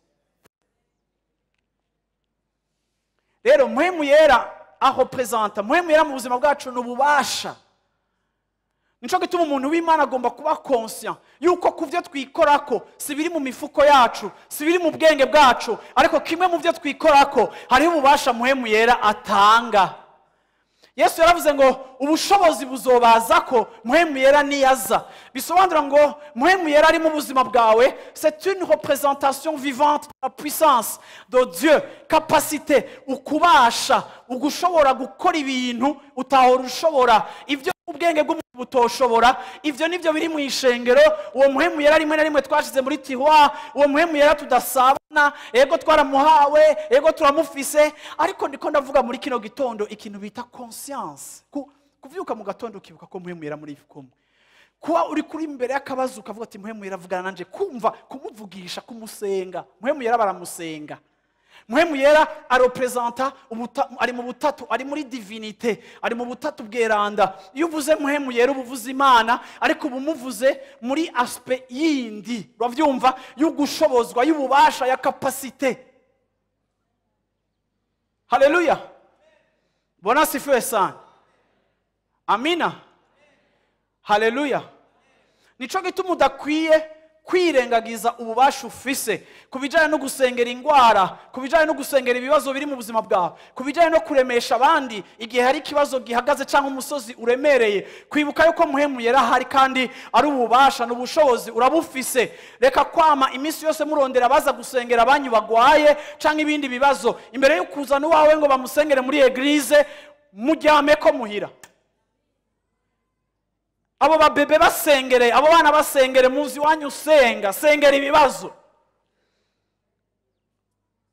[SPEAKER 1] Rero Mpwemu Yera aho représenta, Mpwemu Yera mu buzima bwacu ni ububasha. Nico gituma umuntu w'Imana agomba kuba conscient yuko ku byo twikorako si biri mu mifuko yacu, si biri mu bwenge bwacu, ariko kimwe mu byo twikorako hariho ububasha Mpwemu Yera atanga. Yesu yaravuze ngo ubushobozi buzobaza ko Mpwemu Yera niyaza. Bisobanura ngo Mpwemu Yera ari mu buzima bwawe, c'est une représentation vivante de la puissance de Dieu, capacité, ukubasha, ugushobora gukora ibintu utahora ushobora, ibyo ubwenge bw'umuntu butoshobora. Ivyo nivyo biri mu ishengero. Uwo Mpwemu Yera rimwe na rimwe twashize muri tiroir, uwo Mpwemu Yera tudasabana. Ego twaramuhawe, ego turamufise, ariko ndiko ndavuga muri kino gitondo ikintu bita conscience. Kuvyuka mu gatondo ukibuka ko Mpwemu Yera muri kumwe, kuba uri kuri imbere y'akabazo ukavuga ati Mpwemu Yera avugana nanje, kumva kumuvugisha, kumusenga. Mpwemu Yera baramusenga. Mpwemu Yera areprésenta, ari mu butatu, ari muri divinité, ari mu butatu bweranda. Iyo uvuze Mpwemu Yera uba uvuze Imana, ariko uba umuvuze muri aspect yindi, uravyumva, y'ugushobozwa, y'ububasha, ya capacité. Haleluya, Bwana asifiwe sana. Amina, haleluya. Nico gituma udakwiye kwirengagiza ububasha ufise ku bijyanye no gusengera indwara, ku bijyanye no gusengera ibibazo biri mu buzima bwawe, ku bijyanye no kuremesha abandi igihe hari ikibazo gihagaze cyangwa umusozi uremereye. Kwibuka yuko Mpwemu Yera ahari kandi ari ububasha n'ubushobozi urabufise. Reka kwama iminsi yose murondera abaza gusengera abanyu bagwaye cyangwa ibindi bibazo. Imbere yo kuzana uwawe ngo bamusengere muri église, mujyame ko muhira abo babebe basengere, abo bana basengere muzi wanyu. Usenga, sengera ibibazo,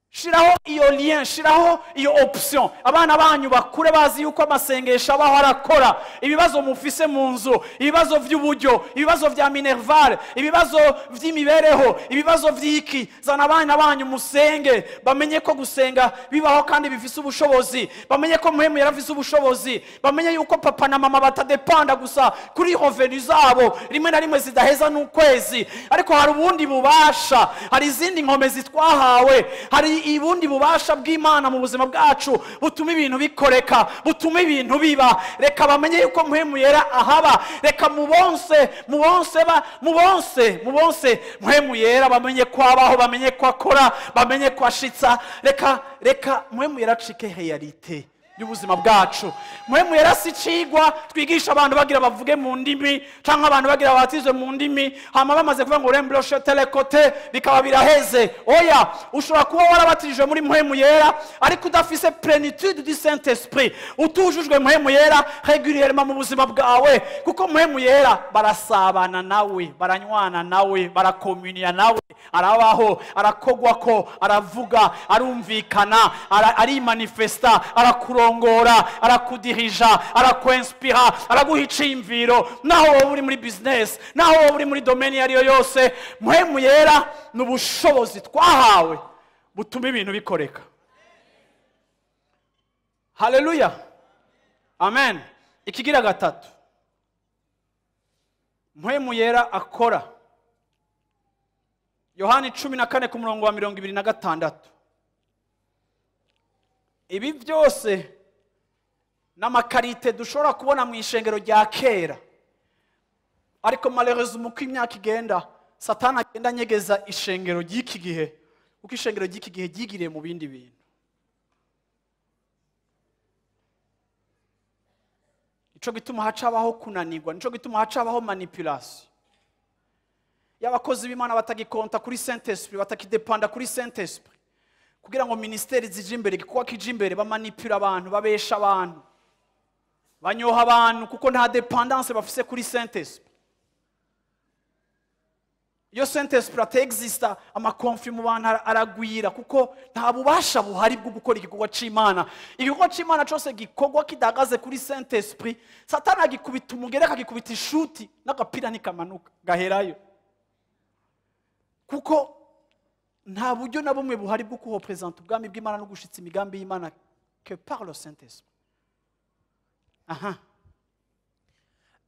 [SPEAKER 1] shiraho iyo lien, shiraho iyo option. Abana banyu bakure bazi yuko amasengesho abaho, arakora. Ibibazo mufise mu nzu, ibibazo by'uburyo, ibibazo vya minerval, ibibazo vy'imibereho, ibibazo vy'iki, zana abana banyu musenge, bamenye ko gusenga bibaho kandi bifise ubushobozi, bamenye ko Mpwemu yarafise ubushobozi, bamenye yuko papa na mama batadepanda gusa kuri revenu zabo, rimwe na rimwe zidaheza n'ukwezi, ariko hari ubundi bubasha, hari izindi nkomezi twahawe, hari ubundi bubasha bw'Imana mu buzima bwacu butuma ibintu bikoreka, butuma ibintu biba. Reka bamenye yuko Mpwemu Yera ahaba. Reka mubonse, mubonse ba mubonse, mubonse Mpwemu Yera, bamenye ko abaho, bamenye ko akora, bamenye ko ashitsa. Reka Mpwemu Yera acike réalité y'ubuzima bwacu. Mpwemu Yera si icigwa twigisha abantu bagira bavuge mu ndimi canke abantu bagira babatizwe mu ndimi, hama bamaze kuvuga ngo rembloshe telekote bikaba biraheze. Oya, ushobora kuba warabatijwe muri Mpwemu Yera ariko udafise plénitude du Saint Esprit, utujujwe Mpwemu Yera régulièrement mu buzima bwawe, kuko Mpwemu Yera barasabana nawe, baranywana nawe, barakomunia nawe, arabaho, arakogwako, aravuga, arumvikana, arimanifesta, arakurongora, arakudirija, arakwinspira, araguha iciyumviro. Naho wowe uri muri business, naho wowe uri muri domaine iyo ariyo yose, Mpwemu Yera ni ubushobozi twahawe butuma ibintu bikoreka. Haleluya, amen. Ikigira gatatu Mpwemu Yera akora, Yohani 14 ku murongo wa 26. Ibi byose n'amaqualités dushobora kubona mu ishengero rya kera, ariko malheureusement uko imyaka igenda, Satani agenda anyegeza ishengero ry'iki gihe, kuko ishengero ry'iki gihe ryigiriye mu bindi bintu. Nico gituma hacabaho kunanirwa, nico gituma hacabaho manipulation y'abakozi b'Imana batagikonta kuri Saint Esprit, batakidepanda kuri Saint Esprit. Kugira ngo ministeri zije imbere, igikorwa kije imbere, bamanipula abantu, babesha abantu, banyoha abantu, kuko nta dépendance bafise kuri Saint-Esprit. Iyo Saint-Esprit atexista, ama conflits mu bantu aragwira, kuko nta bubasha buhari bwo gukora igikorwa c'Imana. Igikorwa c'Imana cose gikorwa kidahagaze kuri Saint-Esprit, Satani agikubita umugere, akagikubita ishuti n'agapira ntikamanuka, gaherayo, kuko nta buryo na bumwe buhari bwo kurepresenta ubwami bw'Imana no gushitsa imigambi y'Imana que par le Saint-Esprit. Aha.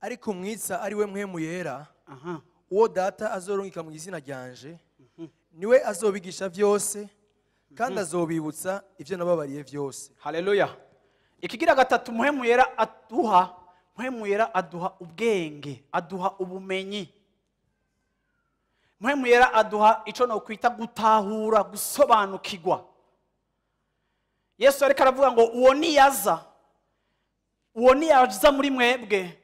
[SPEAKER 2] Ariko umwitsa, ari we Mpwemu Yera, uwo Data azorungika mu izina ryanje, niwe azobigisha byose kandi azobibutsa ibyo nababariye byose.
[SPEAKER 1] Haleluya! Ikigira gatatu Mpwemu Yera aduha, Mpwemu Yera aduha ubwenge, aduha ubumenyi. Mpwemu Yera aduha icyo nokwita gutahura, gusobanukirwa. Yesu ariko aravuga ngo uwo niyaza, uwo niyaza muri mwebwe,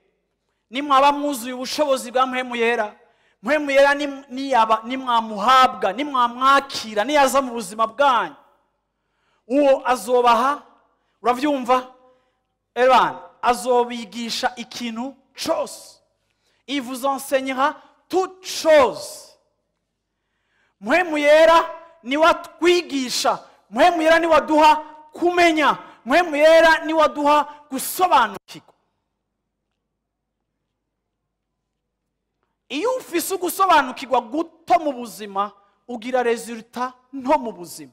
[SPEAKER 1] nimwaba mwuzuye ubushobozi bwa Mpwemu Yera, Mpwemu Yera niyaba, nimwamuhabwa, nimwamwakira, niyaza mu buzima bwanyu, uwo azobaha, uravyumva Eran, azobigisha ikintu cyose. Il vous enseignera toutes choses. Mpwemu Yera niwe atwigisha, Mpwemu Yera niwe aduha kumenya, Mpwemu Yera niwe aduha gusobanukirwa. Iyo ufise ugusobanukirwa guto mu buzima, ugira résultat nto mu buzima.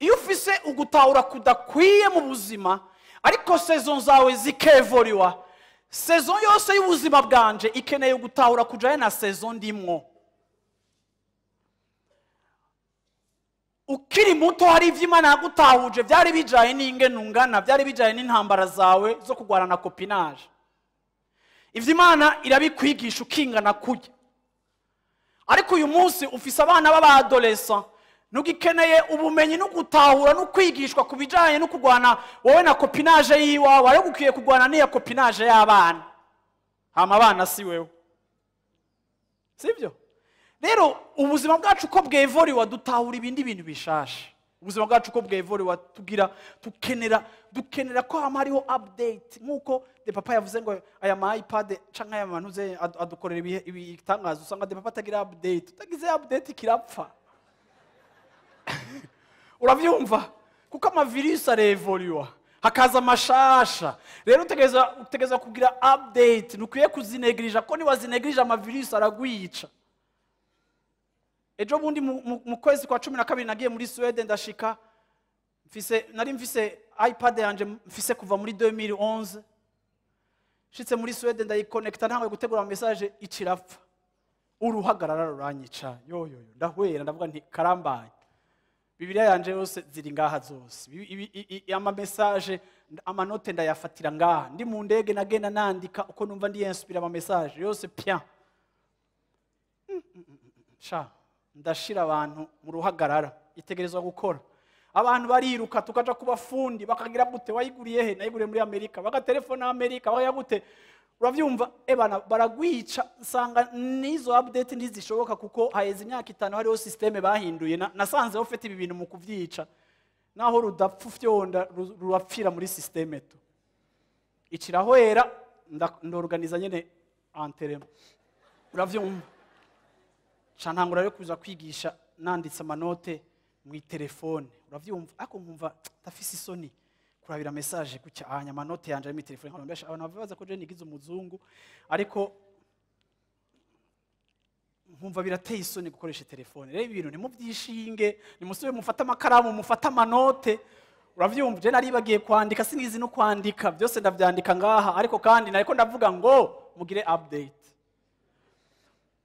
[SPEAKER 1] Iyo ufise ugutahura kudakwiye mu buzima, ariko saison zawe zikevoriwa, saison yose y'ubuzima bwanje ikeneye gutahura kujanye na saison ndimwo. Ukiri muto hari ivyo Imana yagutahuje byari bijaye n'ingene ungana, byari bijaye n'intambara zawe zo kugwana na copinage. Ivyo Imana irabikwigisha ukingana kurya. Ariko uyu munsi ufise abana b'abadolescent, ntugikeneye ubumenyi no gutahura no kwigishwa ku bijanye no kurwana wowe na copinage yiwawe, ariko ukwiye kurwana n'iya copinage y'abana. Hama abana si wewe, sibyo? Rero ubuzima bwacu uko bwevoriwa dutahura ibindi bintu bishasha. Ubuzima bwacu uko bwevoriwa tugira dukenera ko hama hariho update, nkuko de papa yavuze ngo aya ma iPad canke aya mantuze adukorera ibitangazo. Usanga de papa atagira update, utagize update kirapfa. Uravyumva? Kuko amavirus arevoluwa, hakaza amashasha. Rero utegeza kugira update, ntukwiye kuzinegirija, ko niwazinegirija amavirus aragwica. Ejo bundi mu kwezi kwa 12 nagiye muri Sweden, ndashika nari mfise iPad yanje mfise kuva muri 2011. Nshitse muri Sweden ndayikonekta, ntangoye gutegura ama message, icirapfa. Uruhagarara ruranyica. Yo yo yo, ndahwera, ndavuga nti karambaye. Bibiliya yanje yose ziri ngaha zose. Ama message, amanote ndayafatira ngaha. Ndi mu ndege nagenda nandika uko numva ndi inspira ama message yose pia. Sha, ndashira abantu mu ruhagarara, itegerezwa gukora. Abantu bariruka tukaja kubafundi bakagira gute, wayiguriye he? Nayiguriye muri Amerika. Bagatelefona Amerika, bakagira gute? Uravyumva? Ebana baragwica, nsanga nizo update ntizishoboka kuko haheze imyaka 5 hariho systeme bahinduye. Nasanze ufite ibi bintu mu kuvyica, naho rudapfa ufyonda rurapfira muri systeme tu. Icirahwera, ndorganiza nyene enterrement. Uravyumva? Ca ntangura rero kuza kwigisha nanditse amanote mu telefone. Uravyumva? Ariko nkumva ndafise isoni kurabira message gutya, anya amanote yanje ari mu telefone, nkabona mbesha abantu babaza ko je nigize umuzungu, ariko nkumva birateye isoni gukoresha telefone. Rero ibintu ntimuvyishinge, nimusube mufate amakaramu, mufate amanote. Uravyumva? Je naribagiye kwandika, sinizi no kwandika, byose ndavyandika ngaha, ariko kandi nariko ndavuga ngo mugire update.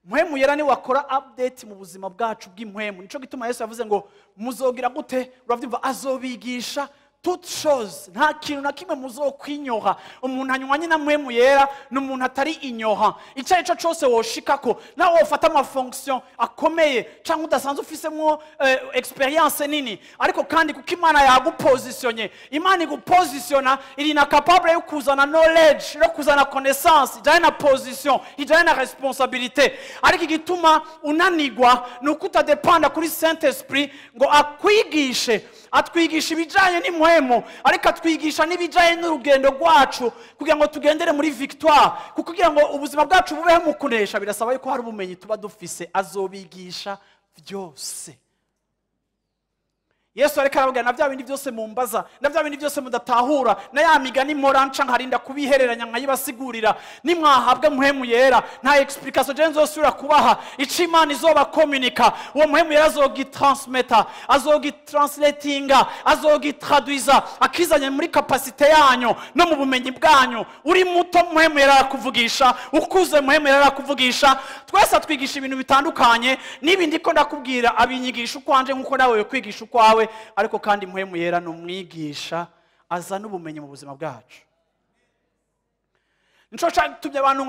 [SPEAKER 1] Mpwemu Yera ni wakora update mu buzima bwacu bw'impwemu. Nico gituma Yesu yavuze ngo muzogira gute? Uravyumva? Azobigisha Toute chose, nta kintu na kimwe muzokwinyoha. Umuntu anywanye na Mpwemu Yera ni umuntu atari inyoha. Icyo ari cyo cyose woshikako, nawe wofata amafonction akomeye cyangwa udasanzwe ufisemwo experience nini, ariko kandi kuko Imana yagupositionye, Imana igupositiona iri na capable yo kuzana knowledge, yo kuzana connaissance ijyanye na position, ijyanye na responsabilité. Ariko igituma unanigwa ni uko utadepanda kuri Saint Esprit ngo akwigishe. Atwigisha ibijyanye n'impwemu, ariko atwigisha n'ibijyanye n'urugendo rwacu kugira ngo tugendere muri victoire, kuko kugira ngo ubuzima bwacu bubeho mu kunesha birasaba yuko hari ubumenyi tuba dufise. Azobigisha byose. Yesu ariko arababwira, na bya bindi byose mumbaza, na bya bindi byose mudatahura, na ya migani mpora nca nkarinda kubihereranya nkayibasigurira, nimwahabwa Mpwemu Yera nta explication je nzosubira kubaha. Ico Imana izobakomunika, uwo Mpwemu Yera azogitransmeta, azogitranslatinga, azogitraduiza, akizanye muri capacité yanyu no mu bumenyi bwanyu. Uri muto Mpwemu Yera arakuvugisha, ukuze Mpwemu Yera arakuvugisha. Twese atwigisha ibintu bitandukanye, n'ibindi ko ndakubwira abinyigisha ukwanje nkuko nawe yokwigisha ukwawe, ariko kandi Mpwemu Yera ni umwigisha azana ubumenyi mu buzima bwacu. Nico cyatumye abantu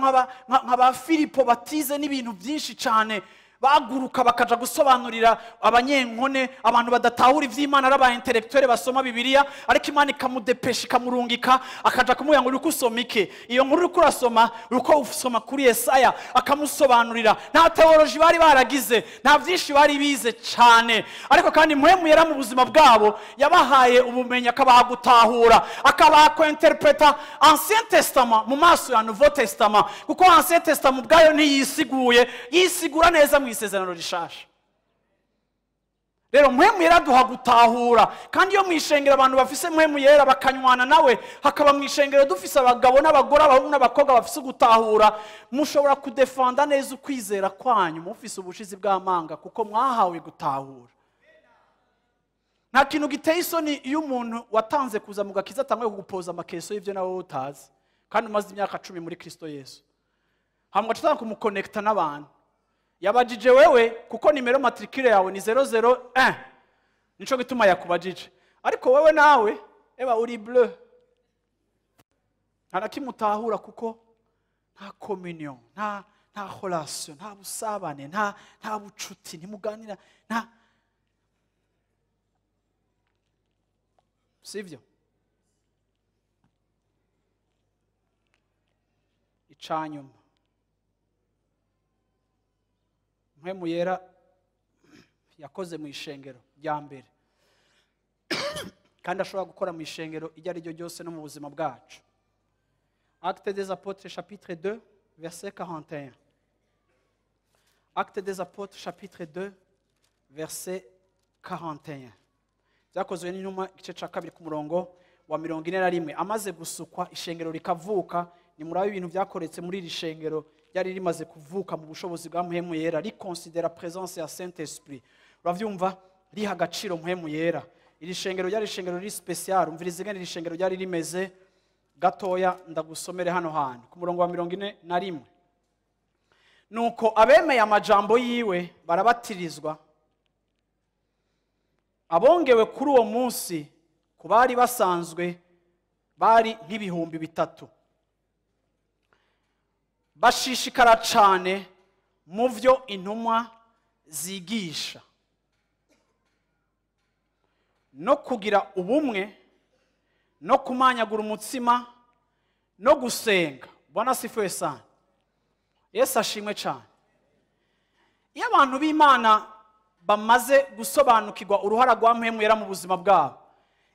[SPEAKER 1] nk'aba Filipo batize n'ibintu byinshi cyane baguruka bakaja gusobanurira abanyenkone, abantu badatahura ivy'Imana, ari aba intellectuel basoma Bibiliya, ariko Imana ikamudepesha ikamurungika akaja kumubwira ngo uriko usoma iki, iyo nkuru uriko urasoma uriko usoma kuri Yesaya, akamusobanurira. Nta theology bari baragize, nta vyinshi bari bize cyane, ariko kandi Mpwemu Yera mu buzima bwabo yabahaye ubumenyi, akabaha gutahura, akabaha kuinterpreta Ancien Testament mu maso ya Nouveau Testament, kuko Ancien Testament ubwayo ntiyisiguye, yisigura neza mu isezerano rishasha. Rero Mpwemu Yera duha gutahura, kandi iyo mwishengera abantu bafise Mpwemu Yera bakanywana nawe, hakaba mwishengero dufise abagabo n'abagore, abahungu n'abakobwa bafise gutahura, mushobora kudefenda neza ukwizera kwanyu mufise ubushizi bw'amanga, kuko mwahawe gutahura. Nta kintu giteye isoni iyo umuntu watanze kuza mu gakiza atanguye kugupoza amakeso y'ivyo nawe utazi, kandi umaze imyaka 10 muri Kristo Yesu, hama ugaca kumukonekta n'abantu. Yabajije wewe kuko nimero matricule yawe ni 001, nico gituma yakubajije, ariko wewe nawe eba uri bleu, nta nakimutahura, kuko nta communion, nta relation, nta busabane, nta bucuti, ntimuganira, nta sivyo. Icanyuma, Mpwemu Yera yakoze mu ishengero rya mbere, kandi ashobora gukora mu ishengero iryo ari ryo ryose no mu buzima bwacu. Actes des Apôtres chapitre 2 verset 41. Actes des Apôtres chapitre 2 verset 41. Byakozwe n'intumwa igice cya 2 ku murongo wa 41. Amaze gusukwa ishengero rikavuka, ni muri ibintu byakoretse muri iri shengero ryari rimaze kuvuka mu bushobozi bwa Mpwemu Yera, riconsidera présence ya Saint Esprit. Uravyumva, riha agaciro Mpwemu Yera. Iri shengero ryari ishengero riri special. Umviriza ingene iri shengero ryari rimeze gatoya, ndagusomere hano hantu ku murongo wa 41. Nuko abemeye amajambo yiwe barabatirizwa, abongewe kuri uwo munsi ku bari basanzwe bari nk'ibihumbi 3. Bashishikara cyane mu byo intumwa zigisha no kugira ubumwe no kumanyagura umutsima no gusenga. Bwana asifiwe sana. Yesu ashimwe cyane. Iyo abantu b'Imana bamaze gusobanukirwa uruhara rwa Mpwemu Yera mu buzima bwabo,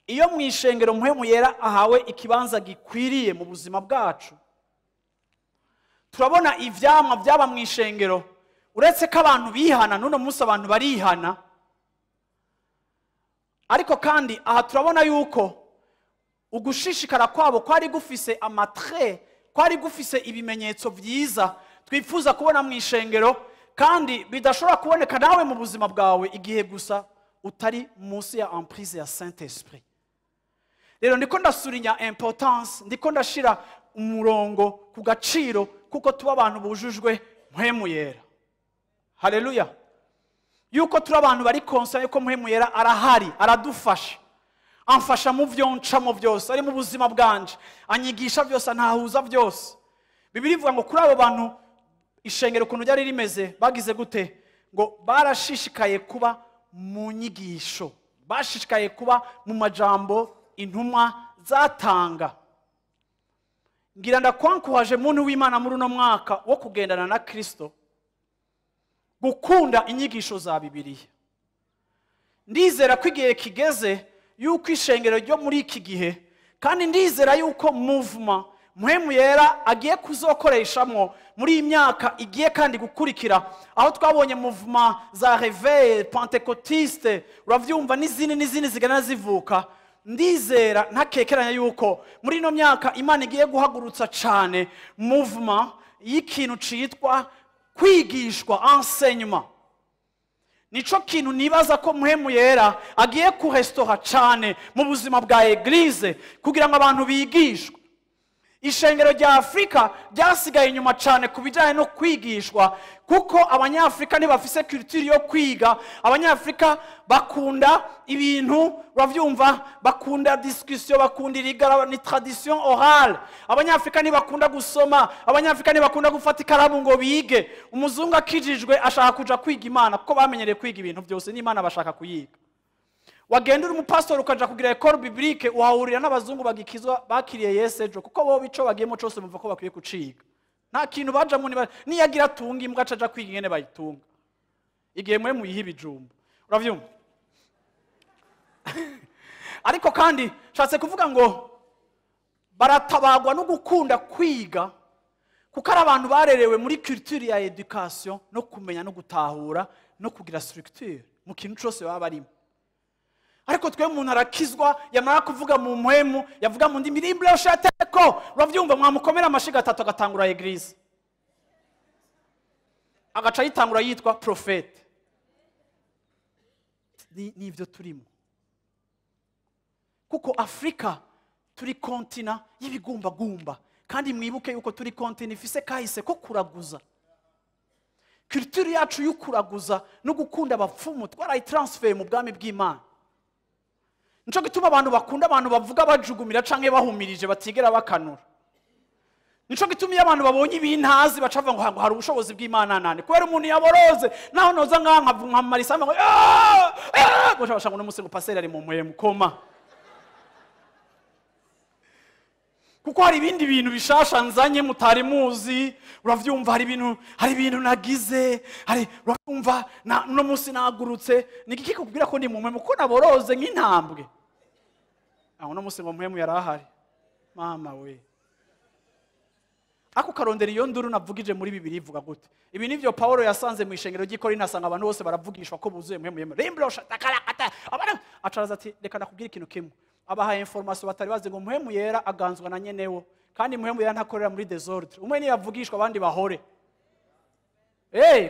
[SPEAKER 1] iyo mu ishengero Mpwemu Yera ahawe ikibanza gikwiriye mu buzima bwacu, turabona ivyamwa byaba mu ishengero. Uretse ko abantu bihana, n'uno munsi abantu barihana, ariko kandi aha turabona yuko ugushishikara kwabo kwari gufise amatre, kwari gufise ibimenyetso byiza twifuza kubona mu ishengero, kandi bidashobora kuboneka nawe mu buzima bwawe igihe gusa utari munsi ya emprise ya Saint Esprit. Rero ndiko ndasurinya importance, ndiko ndashira umurongo ku gaciro, kuko tuba abantu bujujwe Mpwemu Yera. Haleluya. Yuko turi abantu bari conscient yuko Mpwemu Yera arahari, aradufasha. Amfasha mu byo ncamo byose, ari mu buzima bwanje, anyigisha byose, antahuza byose. Bibiliya ivuga ngo kuri abo bantu ishengero ukuntu ryari rimeze, bagize gute? Ngo barashishikaye kuba mu nyigisho, bashishikaye kuba mu majambo intumwa zatanga. Ngira ndakwankuhaje muntu w'Imana muri uno mwaka wo kugendana na Kristo, gukunda inyigisho za Bibiliya. Ndizera ko igihe kigeze yuko ishengero ryo muri iki gihe, kandi ndizera yuko movement Mpwemu Yera agiye kuzokoreshamo muri iyi myaka igiye kandi gukurikira, aho twabonye movement za réveil pentecôtiste, uravyumva, n'izindi n'izindi zigana zivuka. Ndizera ntakekeranya yuko muri ino myaka Imana igiye guhagurutsa cane movement y'ikintu citwa kwigishwa, enseignement. Nico kintu nibaza ko Mpwemu Yera agiye kurestora cane mu buzima bwa église, kugira ngo abantu bigishwe. Ishengero rya Afrika ryasigaye inyuma cane ku bijanye no kwigishwa, kuko Abanyafrika ntibafise culture yo kwiga. Abanyafrika bakunda ibintu, uravyumva, bakunda discussion, bakunda irigara, ni tradition orale. Abanyafrika ntibakunda gusoma, Abanyafrika ntibakunda gufata ikaramu ngo bige. Umuzungu akijijwe ashaka kuja kwiga Imana, kuko bamenyereye kwiga ibintu byose, n'Imana bashaka kuyiga. Wagenda uri umupastori ukaja kugira école biblique, uhahurira n'abazungu bagikizwa bakiriye Yesu ejo, kuko bo bico bagiyemo cose bumva ko bakwiye kuciga. Nta kintu bajamwo, niyagira atunga imbwa aca aja kwiga ingene bayitunga. Igihe mwe muyiha ibijumba, uravyumva. Ariko kandi nshatse kuvuga ngo baratabagwa no gukunda kwiga, kuko ari abantu barerewe muri culture ya education no kumenya no gutahura no kugira structure mu kintu cose baba barimo. Ariko twe umuntu arakizwa, yamara kuvuga mu mpwemu, yavuga mu ndimi rimbloshateko, uravyumva, mwamukomera amashiga atatu agatangura église, agaca yitangura yitwa prophète. Nivyo turimo, kuko Afrika turi continent y'ibigumbagumba, kandi mwibuke yuko turi continent ifise kahise ko kuraguza. Culture yacu y'ukuraguza no gukunda abapfumu twarayitransfer mu bwami bw'Imana. Nico gituma abantu bakunda abantu bavuga bajugumira canke bahumirije batigera bakanura. Nico gituma iyo abantu babonye ibintazi baca bavuga ngo hari ubushobozi bw'Imana nane, kubera umuntu yaboroze naho noza nkanka nkamarisa ngo ngo bashaka ngo n'umunsi ngo pasteur ari mu mpwemu koma, kuko hari ibindi bintu bishasha nzanye mutari muzi, uravyumva, hari ibintu nagize, hari, uravyumva, na no munsi nagurutse. Ni iki kikubwira ko ndi mu mpwemu ko naboroze nk'intambwe? Aho no munsi ngo mpwemu yarahari, mama we. Ako karondera iyo nduru navugije muri Bibiliya ivuga gute? Ibi nivyo Paulo yasanze mu ishengero ry'i Korinto, asanga abantu bose baravugishwa ko buzuye mpwemu yema. Rimbrosha takarakata. Abana acaraza ati reka nakubwira ikintu kimwe. Abahaye information batari bazi ngo mpwemu yera aganzwa na nyenewo, kandi mpwemu yera ntakorera muri désordre. Umwe niyavugishwa abandi bahore.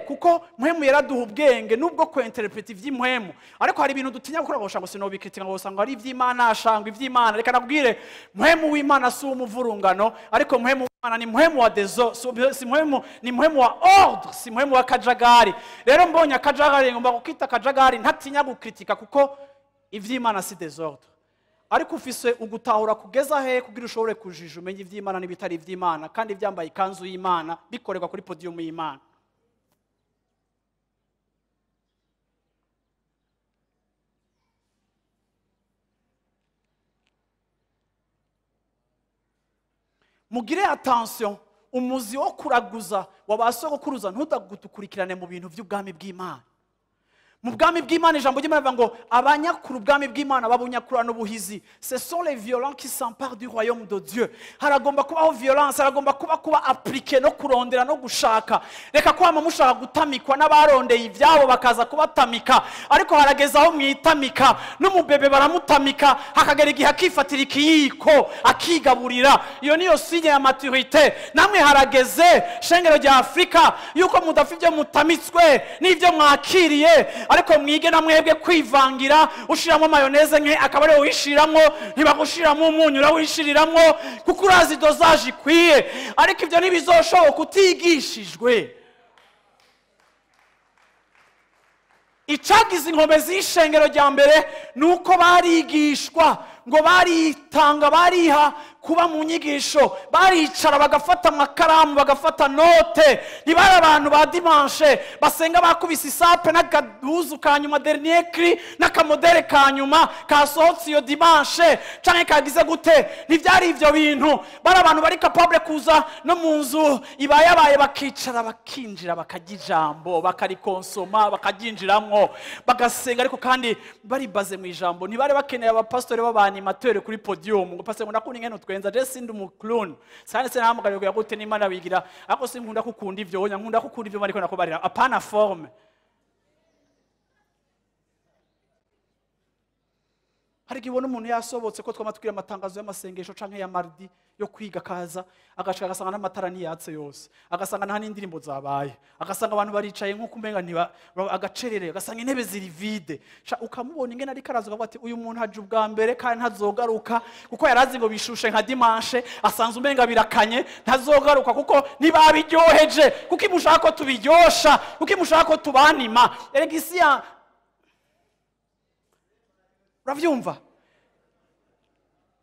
[SPEAKER 1] Kuko mpwemu yera duha ubwenge nubwo ko interprete ivy'impwemu, ariko hari ibintu dutinya gukora ngo sinobikritika ngo usanga ari ivy'Imana, ashangwa ivy'Imana. Reka nakubwire, mpwemu w'Imana si umuvurungano, ariko mpwemu w'Imana ni mpwemu wa deso, si mpwemu, ni mpwemu wa ordre, si mpwemu wa kajagari. Rero mbonye akajagari ngomba kukita kajagari, ntatinya gukritika kuko ivy'Imana si désordre. Ariko ufise ugutahura kugeza he kugira ushobore kujija umenye ivy'Imana n'ibitari ivy'Imana, kandi ivyambaye ikanzu y'Imana bikorerwa kuri podium y'Imana. Mugire attention, umuzi wo kuraguza wabasogokuruza ntudagutukurikirane mu bintu by'ubwami bw'Imana. Mu bwami bw'Imana ijambo ry'Imana rivuga ngo abanyakuru ubwami bw'Imana babunyakura n'ubuhizi. Ce sont les violents qui s'emparent du royaume de Dieu. Haragomba kubaho violence, haragomba kuba appliqué no kurondera no gushaka. Reka kwama mushaka gutamikwa n'abarondeye ivyabo bakaza kubatamika, ariko harageza aho mwitamika n'umubebe baramutamika, hakagera igihe akifatira ikiyiko akigaburira. Iyo niyo signe ya maturité. Namwe harageze shengero rya Afrika yuko mudafite ibyo mutamitswe n'ibyo mwakiriye, ariko mwige na mwebwe kwivangira. Ushiramo mayonnaise nke akaba ariwe wishiramwo, ntibagushiramo umunyu urawishiriramwo, kuko urazi dosage ikwiye. Ariko ibyo ntibizoshoboka utigishijwe. Icagize inkombe z'ishengero rya mbere nuko barigishwa, ngo baritanga, bariha kuba mu nyigisho, baricara bagafata amakaramu, bagafata note. Ntibari abantu ba dimanche basenga bakubise isape n'akaduzu ka nyuma, dernier cri, n'akamodere ka nyuma kasohotse iyo dimanche canke kagize gute. Ntivyari ivyo bintu. Bari abantu bari capable kuza no mu nzu ibayabaye, bakicara, bakinjira, bakarya ijambo, bakarikonsoma, bakaryinjiramwo, bagasenga, ariko kandi bari baze mu ijambo. Ntibari bakeneye abapastori b'abanimateur kuri podium ngo pastor ngo ndakunda ingene utwenza, je sindi umuclown sane sinahamagariwe kuya gute n'Imana bigira, ariko sinkunda kukunda ivyo, oya nkunda kukunda ivyo bariko nakubarira, apana forme. Hari igihe ubona umuntu yasobotse ko twama tubwira amatangazo y'amasengesho canke ya mardi yo kwiga, akaza agashika agasanga n'amatara ntiyatse yose, agasanga nta n'indirimbo zabaye, agasanga abantu baricaye nk'uko umenga ntiba, agacerere, agasanga intebe ziri vide. Sha, ukamubona ingene ariko araza ukavuga ati uyu muntu aje ubwa mbere kandi ntazogaruka, kuko yarazi ngo bishushe nka dimanche, asanze umenga birakanye, ntazogaruka kuko ntibabiryoheje. Kuko imushaka ko tubiryosha, kuko imushaka ko tubanima. Erega isi ya uravyumva,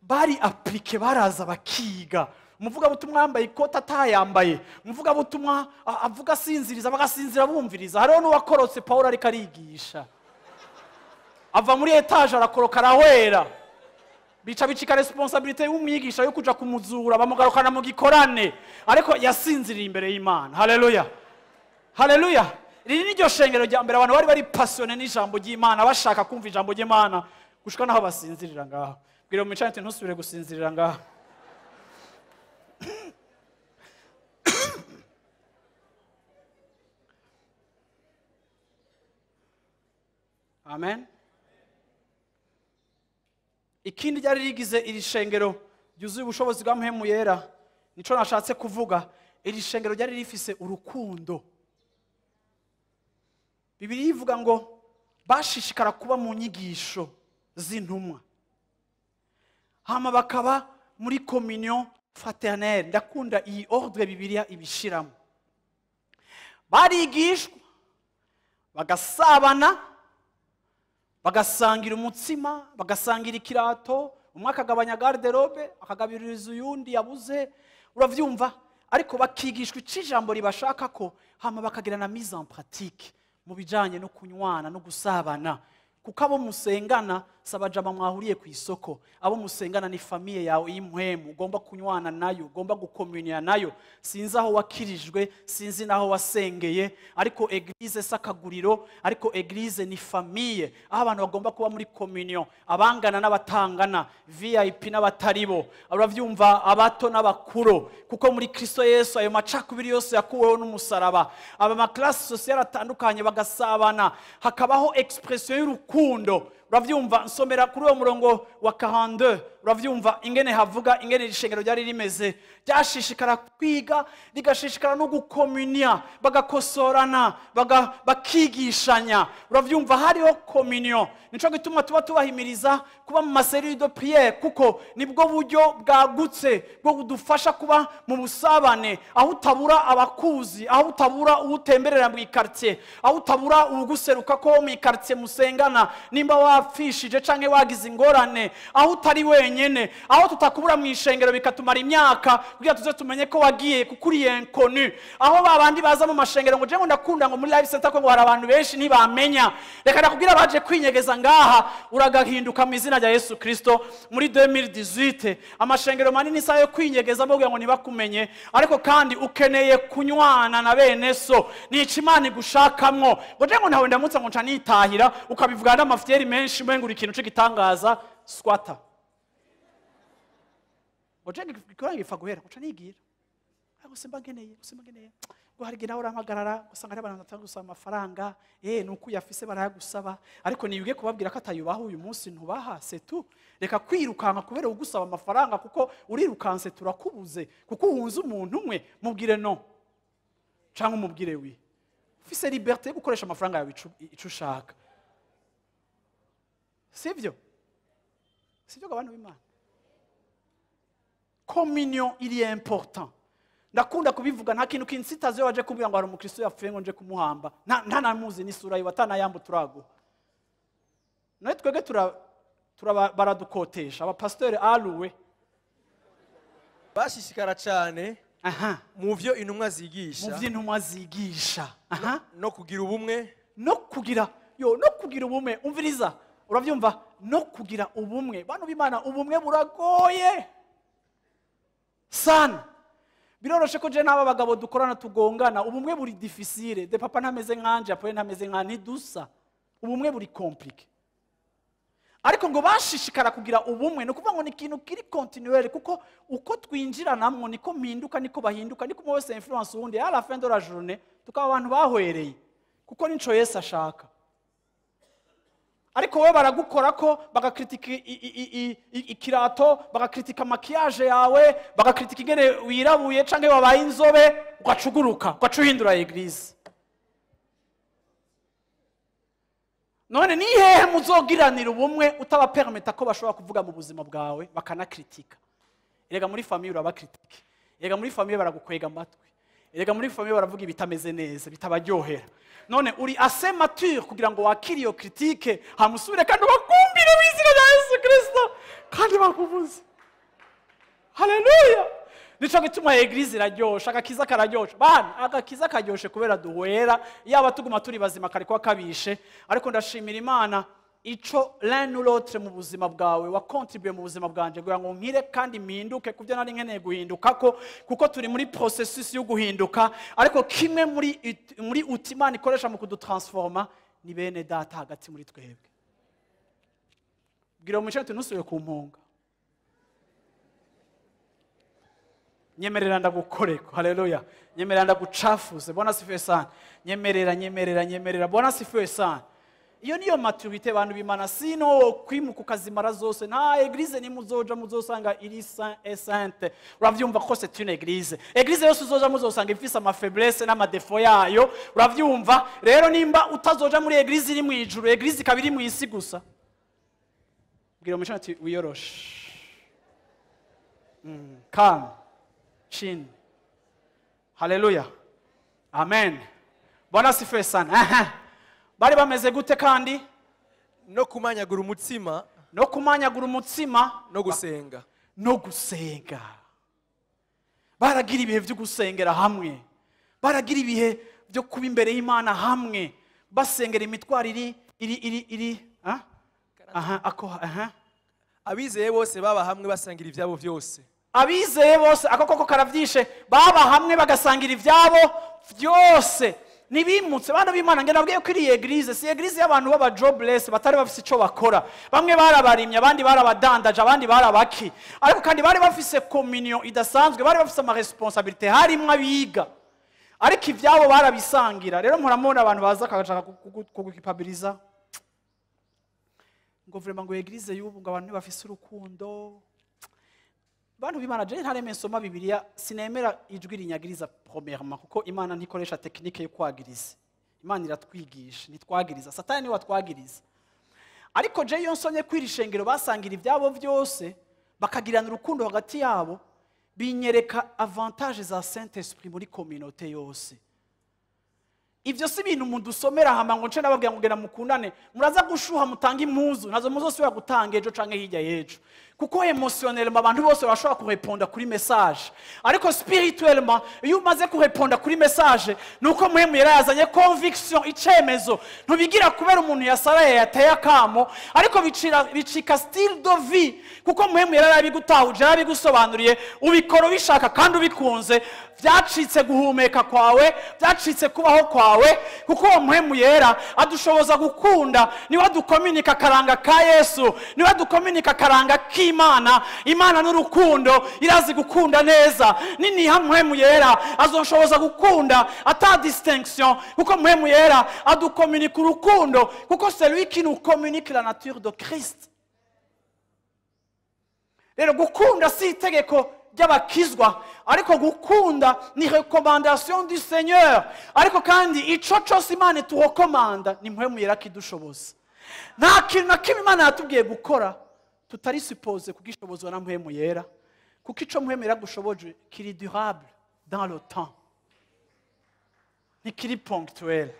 [SPEAKER 1] bari aplike, baraza bakiga. Umuvugabutumwa yambaye ikoti atayambaye, umuvugabutumwa avuga asinziriza, bagasinzira bumviriza. Hariho n'uwakorotse Pawulo ariko arigisha, ava muri etage arakoroka arahwera, bica bicika responsabilité y'umwigisha yo kuja kumuzura, bamugarukana mu gikorane, ariko yasinziriye imbere y'Imana. Haleluya, haleluya. Iri ni ryo shengero rya mbere abantu bari bari passionné n'ijambo ry'Imana, bashaka kumva ijambo ry'Imana gushika naho basinzirira ngaho. Bwira mu micane ati ntusubire gusinzirira ngaho. Amen. Ikindi ryari rigize iri shengero ryuzuye ubushobozi bwa Mpwemu Yera, nico nashatse kuvuga, iri shengero ryari rifise urukundo. Bibiliya ivuga ngo bashishikara kuba mu nyigisho z'intumwa, hama bakaba muri communion fraternelle. Ndakunda iyi ordre Bibiliya ibishiramo. Barigishwa, bagasabana, bagasangira umutsima, bagasangira ikirato, umwe akagabanya garde-robe akagabiriza uyundi yabuze, uravyumva. Ariko bakigishwa ico ijambo ribashaka ko, hama bakagira na mise en pratique mu bijanye no kunywana no gusabana. Kuko abo musengana sabajama mwahuriye ku isoko, abo musengana ni famille yawe y'impwemu, ugomba kunywana nayo, ugomba gukomunia nayo. Sinzi aho wakirijwe, sinzi naho wasengeye, ariko eglise sakaguriro, ariko eglise ni famille, aho abantu bagomba kuba muri communion, abangana n'abatangana, VIP n'abataribo, uravyumva, abato n'abakuru, kuko muri Kristo Yesu ayo macakubiri yose yakuweho n'umusaraba. Aba ma classe sociale atandukanye bagasabana, hakabaho expression y'urukundo. Uravyumva, nsomera kuri uwo murongo wa 42, uravyumva ingene havuga ingene ishengero ryari rimeze, ryashishikara kwiga, rigashishikara no gukomunia, bagakosorana, bakigishanya. Uravyumva, hariho communion. Nico gituma tuba tubahimiriza kuba mu maserie de prière, kuko nibwo buryo bwagutse bwo kudufasha kuba mu busabane, aho utabura abakuzi, aho utabura utemberera mu quartier, aho utabura uguseruka ko mu quartier musengana, nimba wapfishije canke wagize ingorane, aho utari wenyene, aho tutakubura mu ishengero bikatumara imyaka kugira tuze tumenye ko wagiye kuko uri inconnu, aho babandi baza mu mashengero ngo je ngo ndakunda ngo muri life center ko ngo hari abantu benshi ntibamenya. Reka ndakubwira baje kwinyegeza ngaha, uragahinduka mu izina rya Yesu Kristo. Muri 2018 amashengero manini sayo yo kwinyegeza kugira ngo ntibakumenye, ariko kandi ukeneye kunywana na bene so, nico Imana igushakamwo. Ngo je ngo ntawe ndamutsa ngo nca nitahira, ukabivuga n'amafyeri menshi umenga uri ikintu c'igitangaza. Squatter. Ngo je ngikora ngipfa guhera, ngo nca nigira. Ariko simba nkeneye, simba nkeneye. Ngo hari igihe nawe urampagarara, usanga hari abantu batanga gusaba amafaranga, nuko uyafise barayagusaba, ariko niyuge kubabwira ko atayubaha uyu munsi ntubaha, c'est tout. Reka kwirukanka kubera ugusaba amafaranga, kuko urirukanse turakubuze, kuko uhunze umuntu umwe, mubwire no canke umubwire wi. Ufise liberté yo gukoresha amafaranga yawe ico ushaka. Sivyo? Sivyo abantu b'Imana? Communion il est important. Ndakunda kubivuga, nta kintu kinsitaze waje kumbwira ngo hari umukristo yapfuye ngo nje kumuhamba, nta namuzi n'isura yiwe, atanayambu turaguha. None twebwe baradukotesha abapasiteri aruwe.
[SPEAKER 2] Bashishikara cyane mu byo intumwa zigisha,
[SPEAKER 1] mu byo intumwa zigisha,
[SPEAKER 2] no kugira ubumwe,
[SPEAKER 1] no kugira yo, no kugira ubumwe. Umviriza, urabyumva, no kugira ubumwe. Bantu b'Imana, ubumwe buragoye sana. Biroroshe ko je n'aba bagabo dukorana tugongana, ubumwe buri difficile. De papa ntameze nkanje, apoye ntameze nka, ntidusa. Ubumwe buri compliqué. Ariko ngo bashishikara kugira ubumwe, no kuvuga ngo ni ikintu kiri continuel, kuko uko twinjiranamwo niko mpinduka, niko bahinduka, niko umwe wese influence uwundi. À la fin de la journée tukaba abantu bahwereye, kuko nico Yesu ashaka. Ariko wowe baragukora ko bagakritika ikirato, bagakritika maquillage yawe, bagakritika ingene wirabuye canke wabaye inzobe, ugacuguruka, ugacuhindura église. None ni hehe muzogiranira ubumwe utabapermeta ko bashobora kuvuga mu buzima bwawe bakanakritika? Erega muri famille urabakritika, erega muri famille baragukwega amatwi, erega muri famille baravuga ibitameze neza, bitabaryohera. None uri assez mature kugira ngo wakire iyo critique, hamusubire kandi ubakumbire mu izina rya Yesu Kristo kandi bakuvuze. Haleluya! Nico gituma église iraryosha, agakiza kararyosha. Bana, agakiza karyoshe kubera duhwera, yaba tuguma turi bazima kari kwa kabishe. Ariko ndashimira Imana ico l'un ou l'autre mu buzima bwawe wakontribuye mu buzima bwanje kugira ngo nkire kandi mpinduke kubyo nari nkeneye guhinduka ko, kuko turi muri processus yo guhinduka. Ariko kimwe muri outil Imana ikoresha mu kudutransforma ni bene data hagati muri twebwe. Bwira umucyo ntusubire ku mpunga, nyemerera ndagukoreko. Haleluya! Nyemerera ndagucafuze. Bwana sifiwe sana. Nyemerera, nyemerera, nyemerera. Bwana sifiwe sana. Iyo niyo maturité bantu b'Imana. Sino kwimuka ukazimara zose, nta église ni muzoja muzosanga iri saint et sainte. Uravyumva ko c'est une église. Église yose uzoja muzosanga ifise ama faiblesse n'ama défaut yayo. Uravyumva rero, nimba utazoja muri église iri mu ijuru, église ikaba iri mu isi gusa. Bwira umucyo ati wiyoroshe. Calm. Chin. Haleluya. Amen. Bwana sifiwe sana. Aha. Bari bameze gute kandi?
[SPEAKER 2] No kumanyagura umutsima,
[SPEAKER 1] no kumanyagura umutsima,
[SPEAKER 2] no gusenga.
[SPEAKER 1] No gusenga. Baragira ibihe byo gusengera hamwe. Baragira ibihe byo kuba imbere y'Imana hamwe. Basengera imitwaro iri iri iri iri, ah? Aha, ako, aha.
[SPEAKER 2] Abizeye bose baba hamwe basangira ibyabo byose.
[SPEAKER 1] Abizeye bose, ako koko karavyishe, baba hamwe bagasangira ibyabo byose. Nibimutse bana b'Imana, nge nabwiye ko iri église si église y'abantu baba jobless batari bafise ico bakora. Bamwe barabarimye, abandi barabadandaje, abandi barabaki. Ariko kandi bari bafise communion idasanzwe, bari bafise ama responsabilité, harimwo abiga. Ariko ivyabo barabisangira. Rero mpora mbona abantu baza kagashaka kugukipabiliza ngo vraiment ngo église y'ubu ngo abantu ntibafise urukundo. Bantu b'Imana, je ntareme nsoma Bibiliya, sinemera ijwi rinyagiriza premièrement, kuko Imana ntikoresha technique yo kwagiriza. Imana iratwigisha, ntitwagiriza. Satani niwe watwagiriza. Ariko je iyo nsomye kwiri shengero basangira ibyabo byose, bakagirana urukundo hagati yabo, binyereka avantage za Saint Esprit muri communauté yose. Ivyo si ibintu mudusomera hama ngo nce nababwira ngo genda mukundane, muraza gushuha mutanga impuzu, nazo muzosubira gutanga ejo canke hirya y'ejo. Kuko émotionnellement abantu bose bashobora kureponda kuri message. Ariko spirituellement iyo umaze kureponda kuri message, nuko Muhemu yari yazanye conviction, icemezo. Ntubigira kubera umuntu yasaraye yateye akamo, ariko bicika style de vie, kuko Muhemu yari yarabigutahuje, yarabigusobanuriye, ubikora ubishaka kandi ubikunze. Byacitse guhumeka kwawe, byacitse kubaho kwawe, kuko uwo Muhemu yera adushoboza gukunda. Niwe adukominika akaranga ka Yesu, niwe adukominika akaranga k'Imana. Imana n'urukundo, irazi gukunda neza. Niniha Muhemu yera azonshoboza gukunda ata distinction, kuko Muhemu yera adukominika urukundo, kuko c'est lui qui nous communique la nature de Christ. Rero gukunda si itegeko ry'abakizwa, ariko gukunda ni recommandation du Seigneur. Ariko kandi ico cose Imana iturekomanda ni Muhemu yera kidushoboza. Nta kintu na kimwe Imana yatubwiye gukora tutari supposé kugishobozwa na Muhemu yera, kuko ico Muhemu yera gushoboje kiri durable. dans le temps, ntikiri ponctuel,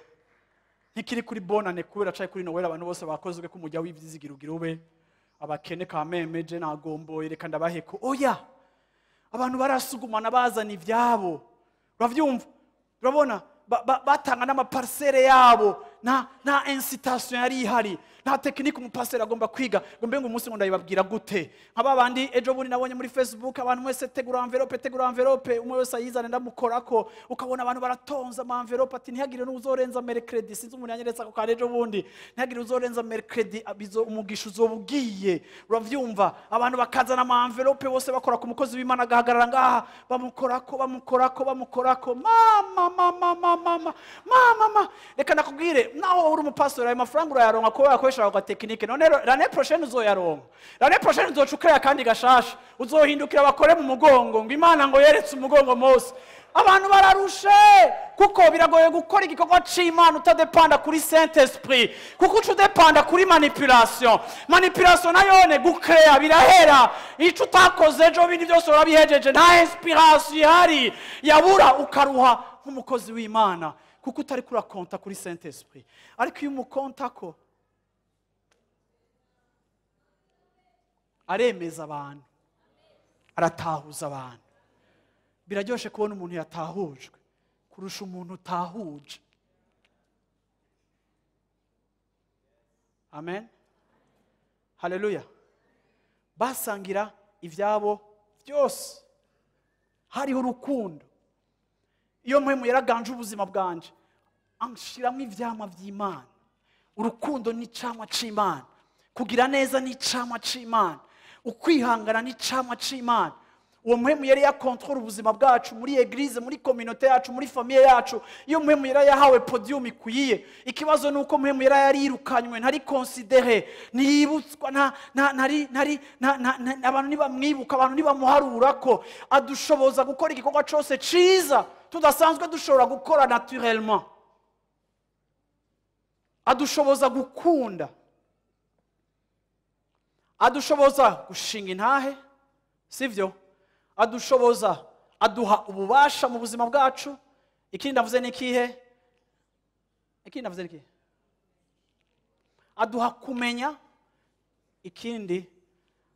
[SPEAKER 1] ntikiri kuri bonane kubera caye kuri Noel abantu bose bakozwe ko umujya w'ivyizigiro ugira ube abakene kamemeje nagomboye reka ndabaheko. Oya, abantu barasugumana bazana ivyabo, uravyumva, urabona batanga n'amaparcelle yabo, nta incitation yari ihari, nta technique umupasiteri agomba kwiga ngo mbe ngo umunsi ngo ndabibabwira gute. Nka babandi ejo bundi nabonye muri Facebook, abantu mwese tegura envelope, tegura envelope, umwe wese ayizane ndamukorako, ukabona abantu baratonza ama envelope ati ntihagire n'uzorenza mercredi. Sinzi umuntu yanyeretse ako kare ejo bundi, ntihagire uzorenza mercredi, abizo umugisha uzobugiye, uravyumva. Abantu bakazana ama envelope bose bakora ku mukozi w'Imana agahagarara ngaha bamukorako, bamukorako, bamukorako, mama mama mama mama mama. Reka nakubwire, naho uri umupasiteri ayo mafaranga urayaronka kuba yakoresha ako technique, none l'année prochaine uzoyaronka, l'année prochaine uzoca kandi gashasha, uzohindukira bakore mu mugongo ngo Imana ngo yeretse umugongo Mose. Abantu bararushe kuko biragoye gukora igikorwa c'Imana utadepanda kuri Saint Esprit, kuko uca udepanda kuri manipulation. Manipulation nayone gucrea birahera, ico utakoze ejo bindi byose urabihejeje, nta inspiration ihari yabura, ukaruha nk'umukozi w'Imana kuko utari kurakonta kuri Saint Esprit. Ariko iyo umukontako aremeza abantu, aratahuza abantu. Biraryoshe kubona umuntu yatahujwe kurusha umuntu utahuje. Amen, haleluya. Basangira ivyabo byose, hariho urukundo. Iyo mpwemu yaraganje ubuzima bwanje, anshiramwo ivyamwa vy'Imana. Urukundo ni icamwa c'Imana, kugira neza ni icamwa c'Imana, ukwihangana ni icamwa c'Imana. Uwo mpwemu yari yakontrola ubuzima bwacu muri eglise, muri communauté yacu, muri famille yacu. Iyo mpwemu yari yahawe podium ikwiye. Ikibazo ni uko mpwemu yari yarirukanywe, ntari considéré, ntiyibutswa, nta abantu ntibamwibuka, abantu ntibamuharura ko adushoboza gukora igikorwa cose ciza tudasanzwe dushobora gukora naturellement. Adushoboza gukunda, adushoboza gushinga intahe, sivyo? Adushoboza, aduha ububasha mu buzima bwacu. Ikindi navuze ni ikihe? Ikindi navuze ni ikihe? Aduha kumenya. Ikindi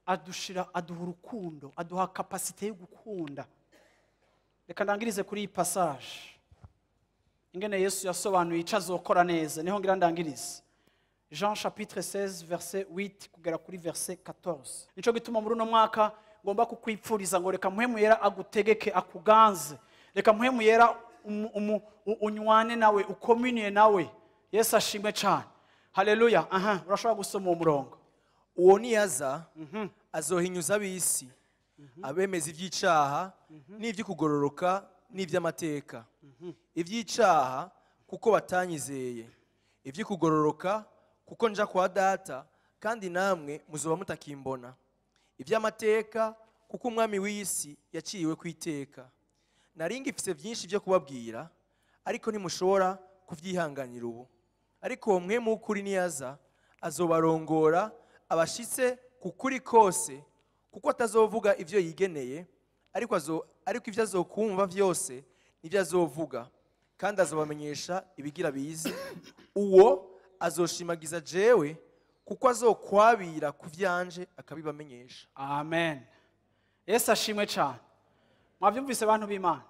[SPEAKER 1] adushira, aduha urukundo, aduha capacité yo gukunda. Reka ndangirize kuri iyi passage ingene Yesu yasobanuye ico azokora neza, niho ngira ndangirize. Jean chapitre 16 verset 8 kugera kuri verset 14. Nico gituma muri uno mwaka ngomba kukwipfuriza ngo reka mpwemu yera agutegeke, akuganze, reka mpwemu yera unywane nawe, ukomuniye nawe. Yesu ashimwe cyane, haleluya. Aha, urashobora gusoma uwo murongo.
[SPEAKER 2] Uwo niyaza azohinyuza ab'isi, abemeza iby'icaha n'iby'ukugororoka n'iby'amateka. Iby'icaha kuko batanyizeye, iby'ukugororoka kuko nja kwa Data kandi namwe muzoba mutakimbona, iby'amateka kuko umwami w'isi yaciwe kwiteka. Nari ngifise byinshi byo kubabwira, ariko ntimushobora kuvyihanganira ubu. Ariko uwo mpwemu w'ukuri niyaza azobarongora abashitse ku kuri kose, kuko atazovuga ivyo yigeneye, ariko ivyo azokumva vyose nivyo azovuga, kandi azobamenyesha ibigira bize. Uwo azoshimagiza jewe, kuko azokwabira ku vyanje akabibamenyesha.
[SPEAKER 1] Amen. Yesu ashimwe cyane. Mwavyumvise bantu b'Imana,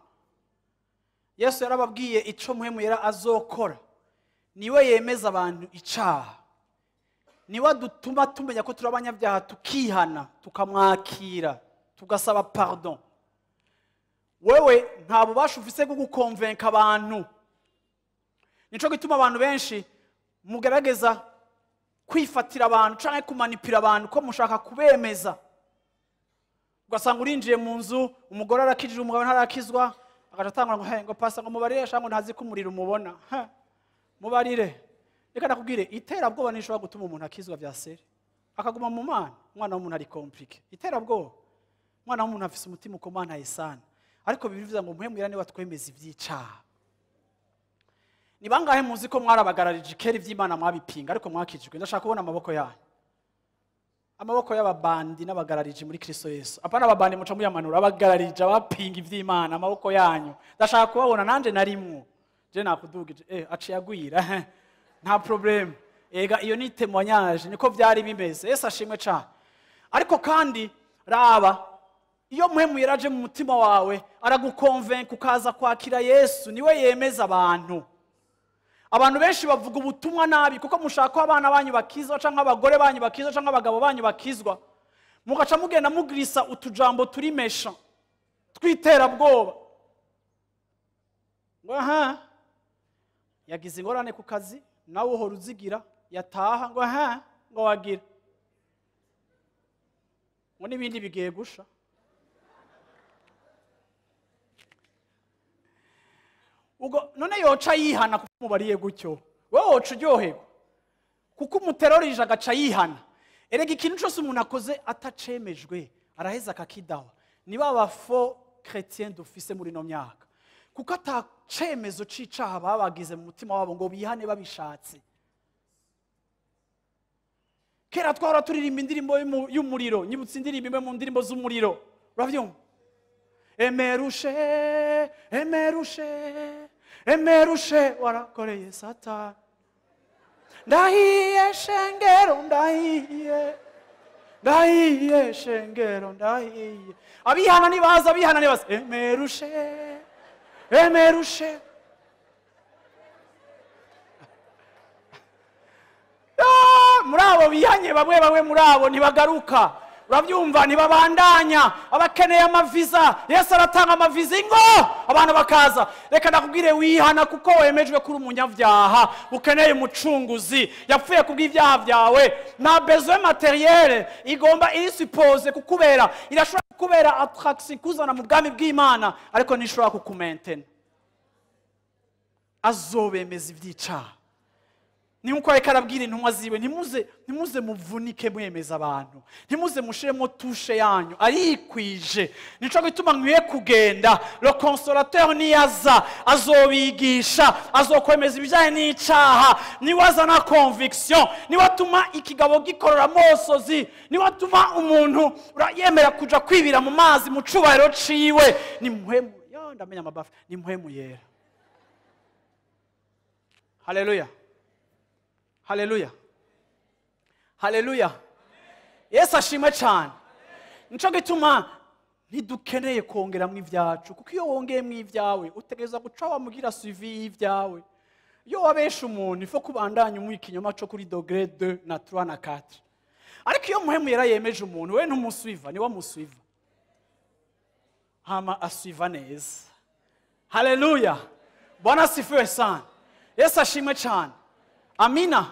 [SPEAKER 1] Yesu yarababwiye ico mpwemu yera azokora. Niwe yemeza abantu icaha, niwe adutuma tumenya ko turi abanyabyaha, tukihana, tukamwakira, tugasaba pardon. Wewe nta bubasha ufise bwo gukonvenka abantu. Nico gituma abantu benshi mugerageza kwifatira abantu canke kumanipira abantu ko mushaka kubemeza. Ugasanga urinjiye mu nzu, umugore arakijije, umugabo ntarakizwa, agaca atangura ngo hey, ngo pasa ngo mubarire, shango ntazi ko umuriro umubona. Ha, mubarire. Reka nakubwire, iterabwoba nishobora gutuma umuntu akizwa vya sere, akaguma mu Mana. Umwana w'umuntu ari compliqué. Iterabwoba, umwana w'umuntu afise umutima ukomana sana. Ariko bivuze ngo mpwemu yera niwe atwemeza ivy'icaha. Ni bangahe muzi ko mwarabagararije kera ivy'Imana mwabipinga ariko mwakijijwe? Ndashaka kubona amaboko yanyu. Amaboko y'ababandi n'abagararije muri Kristo Yesu. Apana ababandi muca muyamanura, abagararije abapinga ivy'Imana, amaboko yanyu. Ndashaka kubabona nanje narimwo. Je nakudugije, aciye agwira. Nta problème. Ega iyo ni témoignage, niko vyari bimeze. Yesu ashimwe cyane. Ariko kandi raba, iyo Mpwemu yaraje mu mutima wawe aragukonvenka ukaza kwakira Yesu, niwe yemeza abantu. Abantu benshi bavuga ubutumwa nabi kuko mushaka ko abana banyu bakizwa canke abagore banyu bakizwa canke abagabo banyu bakizwa, mugaca mugenda mugrisa utujambo turi méchant twiterabwoba, ngo aha yagize ingorane ku kazi, nawe uhora uzigira, yataha ngo aha ngo wagira ngo n'ibindi bigiye gusha. Ubwo none yoca yihana kuko umubariye gutyo, wowe woca uryoherwa kuko umuterorije agaca yihana. Erega ikintu cyose umuntu akoze atacemejwe araheza akakidawa. Niba aba faux chrétien dufise muri no myaka, kuko atacemezo c'icaha babagize mu mutima wabo ngo bihane babishatse. Kera twahora turirimba indirimbo y'umuriro, nyibutse indirimbo imwe mu ndirimbo z'umuriro, uravyumva? Emerushe, emerushe, emerushe, warakoreye Satani. Ndahiye shengero, ndahiye, ndahiye shengero, ndahiye. Abihana nibaza, abihana nibaza. Emerushe, emerushe. Muri abo bihanye bamwe bamwe muri abo ntibagaruka, urabyumva, ntibabandanya. Abakeneye amaviza, Yesu aratanga amaviza ingo abantu bakaza. Reka ndakubwire, wihana kuko wemejwe kuri umunyabyaha ukeneye umucunguzi yapfuye kubw'ibyaha byawe. Nta besoin matériel igomba iri supposé kukubera, irashobora kukubera attraction kuzana mu bwami bw'Imana, ariko ntishobora kukumentena. Azobemeza iby'icaha. Ni nkuko ariko arabwira intumwa ziwe, ntimuze muvunike mwemeza abantu, ntimuze mushiremo touche yanyu, arikwije. Nico gituma nkwiye kugenda. Le Consolateur niyaza azobigisha, azokwemeza ibijyanye n'icaha, niwe azana conviction, niwe atuma ikigabo gikorora amosozi, niwe atuma umuntu yemera kuja kwibira mu mazi mu cubahiro ciwe. Ni Mpwemu, yo ndamenya amabafu, ni Mpwemu Yera. Haleluya. Haleluya. Haleluya. Yesu ashimwe cyane. Nico gituma ntidukeneye kongeramwo ibyacu, kuko iyo wongeyemwo ibyawe utegereza guca wamugira suivi y'ibyawe. Iyo wabesha umuntu ifo kubandanya umuha ikinyoma co kuri degré 2 na 3 na 4. Ariko iyo Mpwemu Yera yemeje umuntu, we ntumusuiva, niwe amusuiva. Hama asuiva neza. Haleluya. Bwana asifiwe sana. Yesu ashimwe cyane. Amina.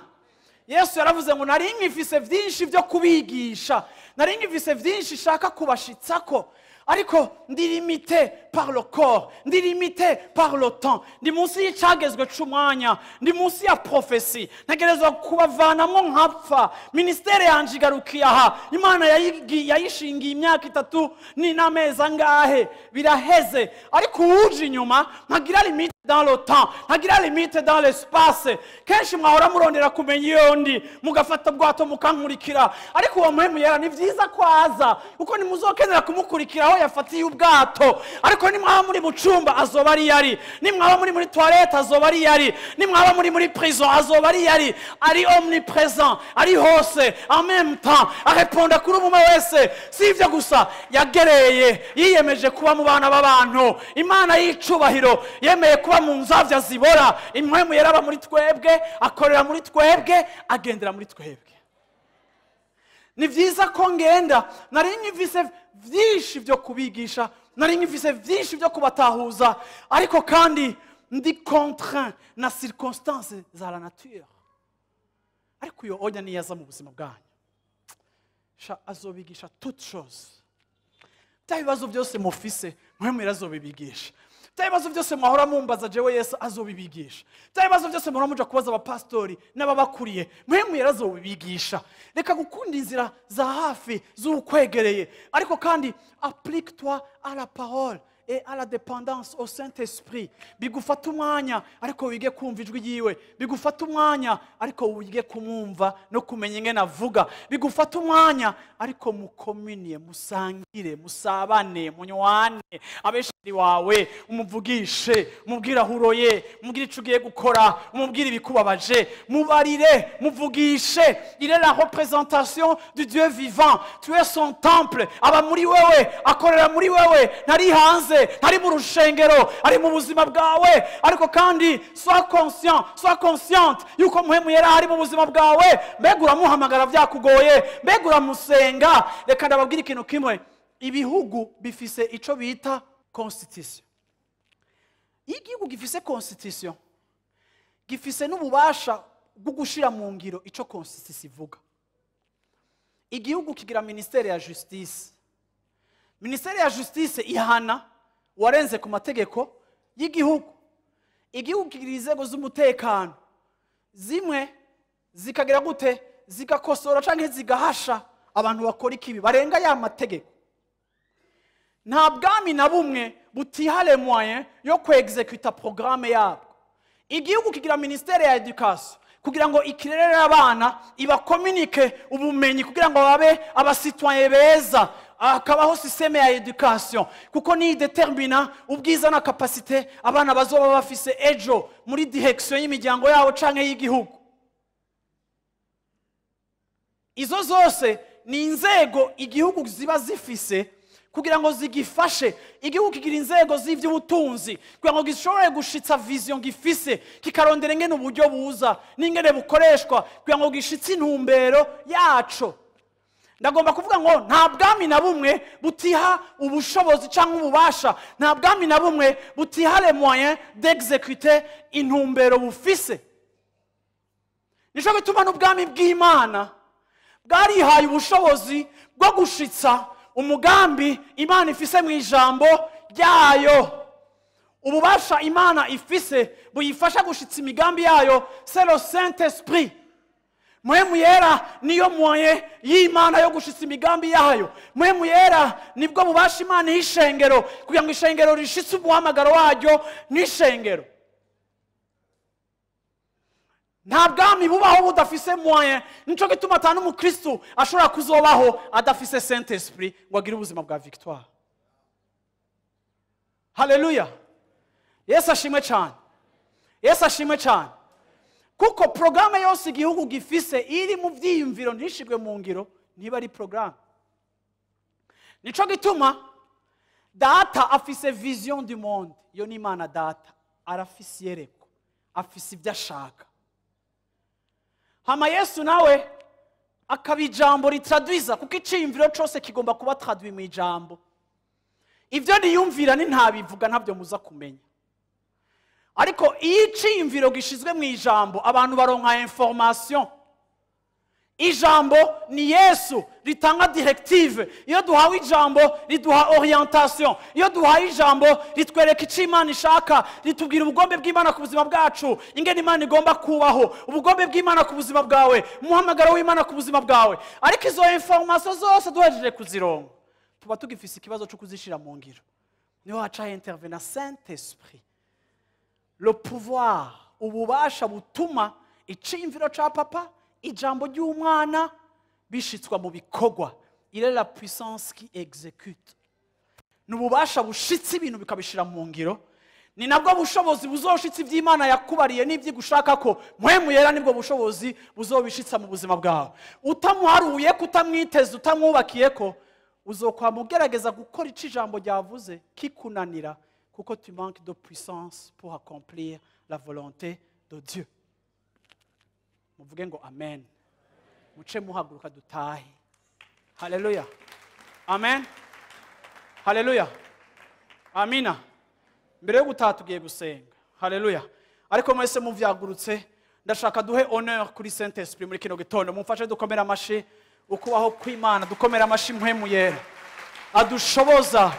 [SPEAKER 1] Yesu yaravuze ngo nari nkifise vyinshi vyo kubigisha, nari nkifise vyinshi shaka kubashitsako, ariko ndi limité par le corps, ndi limité par le temps, ndi munsi y'icagezwe c'umwanya, ndi munsi ya prophétie, ntegerezwa kubavanamwo nkapfa. Ministère yanje igarukiye aha, Imana yayishingiye imyaka 3 ni n'amezi angahe biraheze, ariko uwuje inyuma ntagira limite dans le temps, ntagira limite dans l'espace. Kenshi mwahora murondera kumenya iyo ndi, mugafata ubwato mukankurikira, ariko uwo Mpwemu Yera ni vyiza ko aza, kuko ntimuzokenera kumukurikira aho yafatiye ubwato. Ariko nimwaba muri mu cumba azoba ari yari, nimwaba muri muri toilette azoba ari yari, nimwaba muri muri prison azoba ari yari. Ari omniprésent, ari hose en même temps, areponda kuri umwe wese. Si ivyo gusa, yagereye yiyemeje kuba mu bana b'abantu. Imana y'icubahiro yemeye kuba mu nzavya zibora. Impwemu Yera aba muri twebwe, akorera muri twebwe, agendera muri twebwe. Ni vyiza ko ngenda, nari nkifise vyinshi vyo kubigisha, nari nkifise vyinshi vyo kubatahuza, ariko kandi ndi contraint na circonstance za la nature. Ariko uyo onya niyaza mu buzima bwanyu, sha azobigisha toutes choses. Bya bibazo byose mufise, Mpwemu Yera azobibigisha. Bya bibazo byose mwahora mumbaza jewe, Yesu azobibigisha. Bya bibazo byose muhora muja kubaza abapastori n'ababakuriye, Mpwemu Yera azobibigisha. Reka gukunda inzira za hafi z'ukwegereye, ariko kandi applique-toi à la parole. Et à la dépendance au Saint-Esprit. Bigufata umwanya, ariko wige kumva ijwi ryiwe. Bigufata umwanya, ariko wige kumwumva no kumenya ingene avuga. Bigufata umwanya, ariko mukominiye, musangire, musabane, munywane, abesheri wawe umuvugishe, umubwire aho uroye, umubwire ico ugiye gukora, umubwire ibikubabaje, mubarire, muvugishe. Il est la représentation du Dieu vivant. Tu es son temple. Aba muri wewe, akorera muri wewe, ntari hanze, ntari mu rushengero, ari mu buzima bwawe. Ariko kandi sois conscient, sois consciente yuko Mpwemu Yera ari mu buzima bwawe. Mbega uramuhamagara vyakugoye? Mbega uramusenga? Reka ndababwire ikintu kimwe. Ibihugu bifise ico bita constitution. Iyo igihugu gifise constitution, gifise n'ububasha bwo gushira mu ngiro ico constitution ivuga. Igihugu kigira ministère ya justice. Ministère ya justice ihana uwarenze ku mategeko y'igihugu. Igihugu kigira inzego z'umutekano, zimwe zikagira gute? Zigakosora canke zigahasha abantu bakora ikibi barenga ya mategeko. Nta bwami na bumwe butiha les moyens yo kwexecuta programme yabwo. Igihugu kigira ministère ya éducation kugira ngo ikirerere abana, ibakomunike ubumenyi kugira ngo babe abasitwaye beza. Hakabaho système ya éducation, kuko ni determina ubwiza na capacité abana bazoba bafise ejo muri direction y'imiryango yabo canke y'igihugu. Izo zose ni inzego igihugu ziba zifise kugira ngo zigifashe. Igihugu kigira inzego z'ivy'ubutunzi kugira ngo gishobore gushitsa vision gifise, kikarondera ingene uburyo buza n'ingene bukoreshwa kugira ngo gishitse intumbero yaco. Ndagomba kuvuga ngo nta bwami na bumwe butiha ubushobozi cyangwa ububasha, nta bwami na bumwe butiha les moyens d'exécuter intumbero bufise. Nico gituma n'ubwami bw'Imana bwarihaye ubushobozi bwo gushitsa umugambi Imana ifise mu ijambo ryayo. Ububasha Imana ifise buyifasha gushitsa imigambi yayo, c'est le Saint-Esprit. Mpwemu Yera niyo moyen y'Imana yo gushitsa imigambi yayo. Mpwemu Yera nibwo bubasha Imana y'ishengero kugira ngo ishengero rishitse umuhamagaro waryo n'ishengero. Nta bwami bubaho budafise moyen. Nico gituma ata n'umukristo ashobora kuzobaho adafise Saint-Esprit ngo agire ubuzima bwa victoire. Haleluya. Yesu ashimwe cyane. Yesu ashimwe cyane. Kuko programme yose igihugu gifise iri mu vyiyumviro ntishigwe mu ngiro, ntiba ari programme. Nico gituma data afise vision du monde. Iyo ni Imana data, arafise iyerekwa, afise ivyo ashaka. Hama Yesu nawe akaba ijambo ritraduiza, kuko iciyumviro cose kigomba kuba traduit mu ijambo. Ivyo niyumvira ni ntabivuga, ntabyo muza kumenya. Ariko iyo iciyumviro gishizwe mu ijambo, abantu baronka information. Ijambo ni Yesu ritanga directive. Iyo duhawe ijambo riduha orientation. Iyo duhawe ijambo ritwereka icyo Imana ishaka, ritubwira ubugombe bw'Imana ku buzima bwacu, ingene Imana igomba kubaho, ubugombe bw'Imana ku buzima bwawe, umuhamagaro w'Imana ku buzima bwawe. Ariko izo information zose duhejeje kuzironka, tuba tugifise ikibazo cyo kuzishira mu ngiro. Niho haca intervena Saint-Esprit. Le pouvoir, ububasha butuma iciyumviro ca papa, ijambo ry'umwana bishitswa mu bikorwa. Il est la puissance qui exécute. Ni ububasha bushitse ibintu bikabishira mu ngiro. Ni nabwo bushobozi buzoshitsa ivy'Imana yakubariye n'ivyigushaka ko Mpwemu Yera, nibwo bushobozi buzobishitsa mu buzima bwawe. Utamuharuye, kutamwiteza, utamwubakiye ko uzokwama ugerageza gukora ico ijambo ryavuze kikunanira, kuko tu manques de puissance pour accomplir la volonté de Dieu. Muvuge ngo amen. Muce muhaguruka dutahe. Haleluya. Amen. Haleluya. Amina. Mbere yo gutaha tugiye gusenga. Haleluya. Ariko mwese muvyagurutse, ndashaka duhe honneur kuri Saint-Esprit muri kino gitondo. Mumfashe dukomera amashi ukubaho kw'Imana, dukomera amashi Mpwemu Yera adushoboza,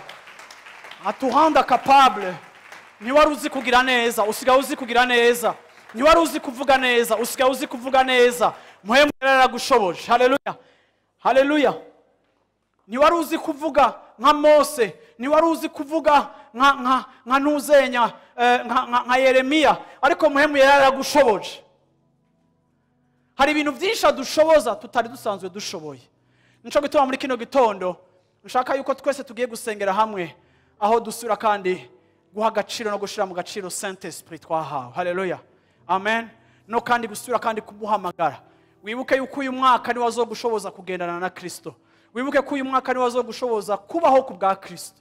[SPEAKER 1] atuhanda capable. Ntiwari uzi kugira neza, usigaye uzi kugira neza. Ntiwari uzi kuvuga neza, usigaye uzi kuvuga neza. Mpwemu Yera aragushoboje. Haleluya. Haleluya. Ntiwari uzi kuvuga nka Mose, ntiwari uzi kuvuga nka Ntuzenya, nka Yeremiya, ariko Mpwemu Yera yaragushoboje. Hari ibintu byinshi adushoboza tutari dusanzwe dushoboye. Nico gituma muri kino gitondo nshaka yuko twese tugiye gusengera hamwe, aho dusura kandi guha agaciro no gushira mu gaciro Saint Esprit twahawe. Haleluya, amen. No kandi gusura kandi kumuhamagara. Wibuke yuko uyu mwaka niwe azogushoboza kugendana na Kristo. Wibuke ko uyu mwaka niwe azogushoboza kubaho ku bwa Kristo.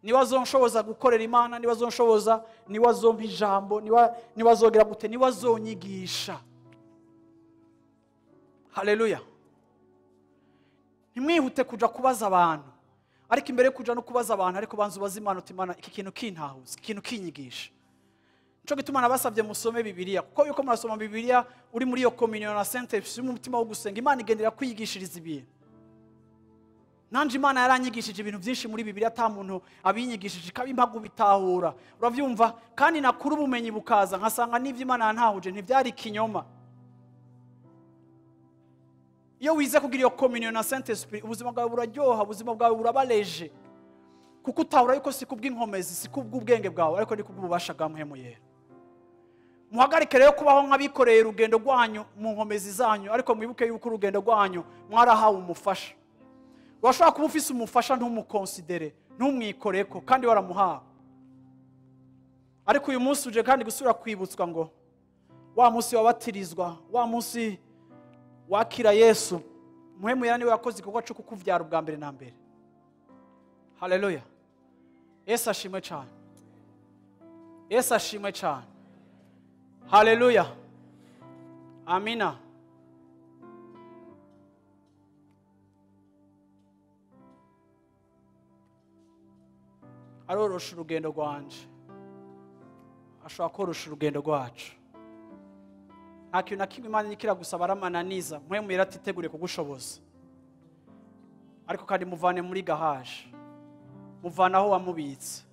[SPEAKER 1] Niwe azonshoboza gukorera Imana, niwe azonshoboza, niwe azompa ijambo, niwe azogera gute, niwe azonyigisha. Haleluya. Ntimwihute kuja kubaza abantu, ariko imbere yo kuja no kubaza abantu, ariko banza ubaze Imana uti Imana, iki kintu kintahuza, iki kintu kinyigisha. Nico gituma nabasabye musome Bibiliya, kuko yuko murasoma Bibiliya uri muri iyo communion na Saint Esprit, mu mutima wo gusenga, Imana igendera kwigishiriza ibintu. Nanje Imana yaranyigishije ibintu byinshi muri Bibiliya ata muntu abinyigishije, ikabimpa kubitahura. Uravyumva? Kandi nakuru ubumenyi bukaza nkasanga n'ivyo Imana yantahuje ntivyari ikinyoma. Iyo wize kugira iyo communion na Saint Esprit, ubuzima bwawe buraryoha, ubuzima bwawe burabaleje. Kuko utahura yuko si kubw'inkomezi, si kubw'ubwenge bwawe, ariko ni kubw'ububasha bwa Mpwemu Yera. Muhagarike rero kubaho nk'abikoreye urugendo rwanyu mu nkomezi zanyu, ariko mwibuke yuko urugendo rwanyu mwarahawe umufasha. Washobora kuba ufise umufasha ntumukonsidere, ntumwikoreko, kandi waramuhawe. Ariko uyu munsi uje kandi gusubira kwibutswa ngo wa munsi wabatirizwa, wa munsi wakira Yesu, Mpwemu Yera niwe yakoze igikorwa cyo kukuvyara ubwa mbere na mbere. Haleluya. Yesu ashimwe cyane. Yesu ashimwe cyane. Haleluya. Amina. Arorosha urugendo rwanje, ashobora korosha urugendo rwacu. Nta kintu na kimwe Imana iriko iragusaba aramananiza. Mpwemu Yera atitegure kugushoboza, ariko kandi muvane muri gahaje, muvane aho wamubitse,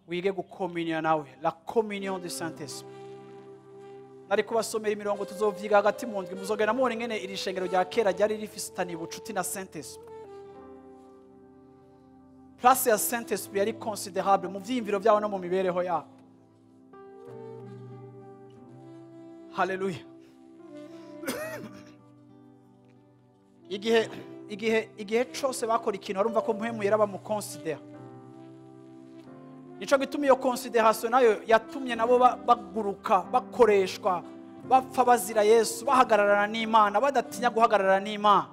[SPEAKER 1] wige gukomuniya nawe, la communion du Saint Esprit. Nari kubasomera imirongo tuzovyiga hagati mu ndwi, muzogenda mubona ingene iri shengero rya kera ryari rifisitaniye ubucuti na Saint Esprit. Place ya Saint Esprit yari considerable mu vyiyumviro byabo no mu mibereho yabo. Haleluya. Igihe cose bakora ikintu barumva ko Mpwemu Yera bamukonsidera. Nico gituma iyo consideration nayo yatumye nabo baguruka, bakoreshwa, bapfa bazira Yesu, bahagararana n'Imana, badatinya guhagararana n'Imana.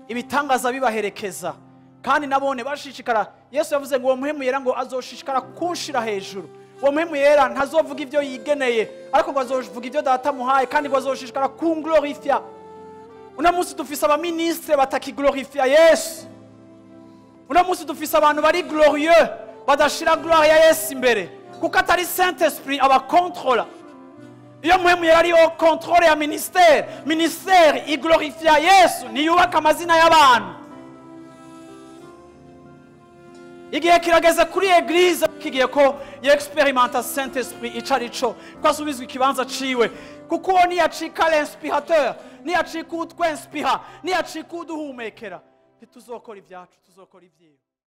[SPEAKER 1] Ibitangaza bibaherekeza. Kandi nabone bashishikara. Yesu yavuze ngo uwo Mpwemu Yera ngo azoshishikara kunshira hejuru. Uwo Mpwemu Yera ntazovuga ibyo yigeneye, ariko ngo azovuga ibyo Data amuhaye, kandi ngo azoshishikara kunglorifia. Uno munsi dufise abaministre batakiglorifia Yesu. Uno munsi dufise abantu bari glorieux, badashira gloire ya Yesu imbere, kuko atari Saint Esprit abakontrola. Iyo Mpwemu Yera ari au contrôle ya ministère, ministère iglorifia Yesu, ntiyubaka amazina y'abantu. Igihe kirageze kuri eglise kigiye ko yexperimenta Saint Esprit ico arico, ko asubizwa ikibanza ciwe, kuko uwo niyacika l'inspirateur, niyacika utwinspira, niyacika uduhumekera, ntituzokora ibyacu, tuzokora ibyiwe.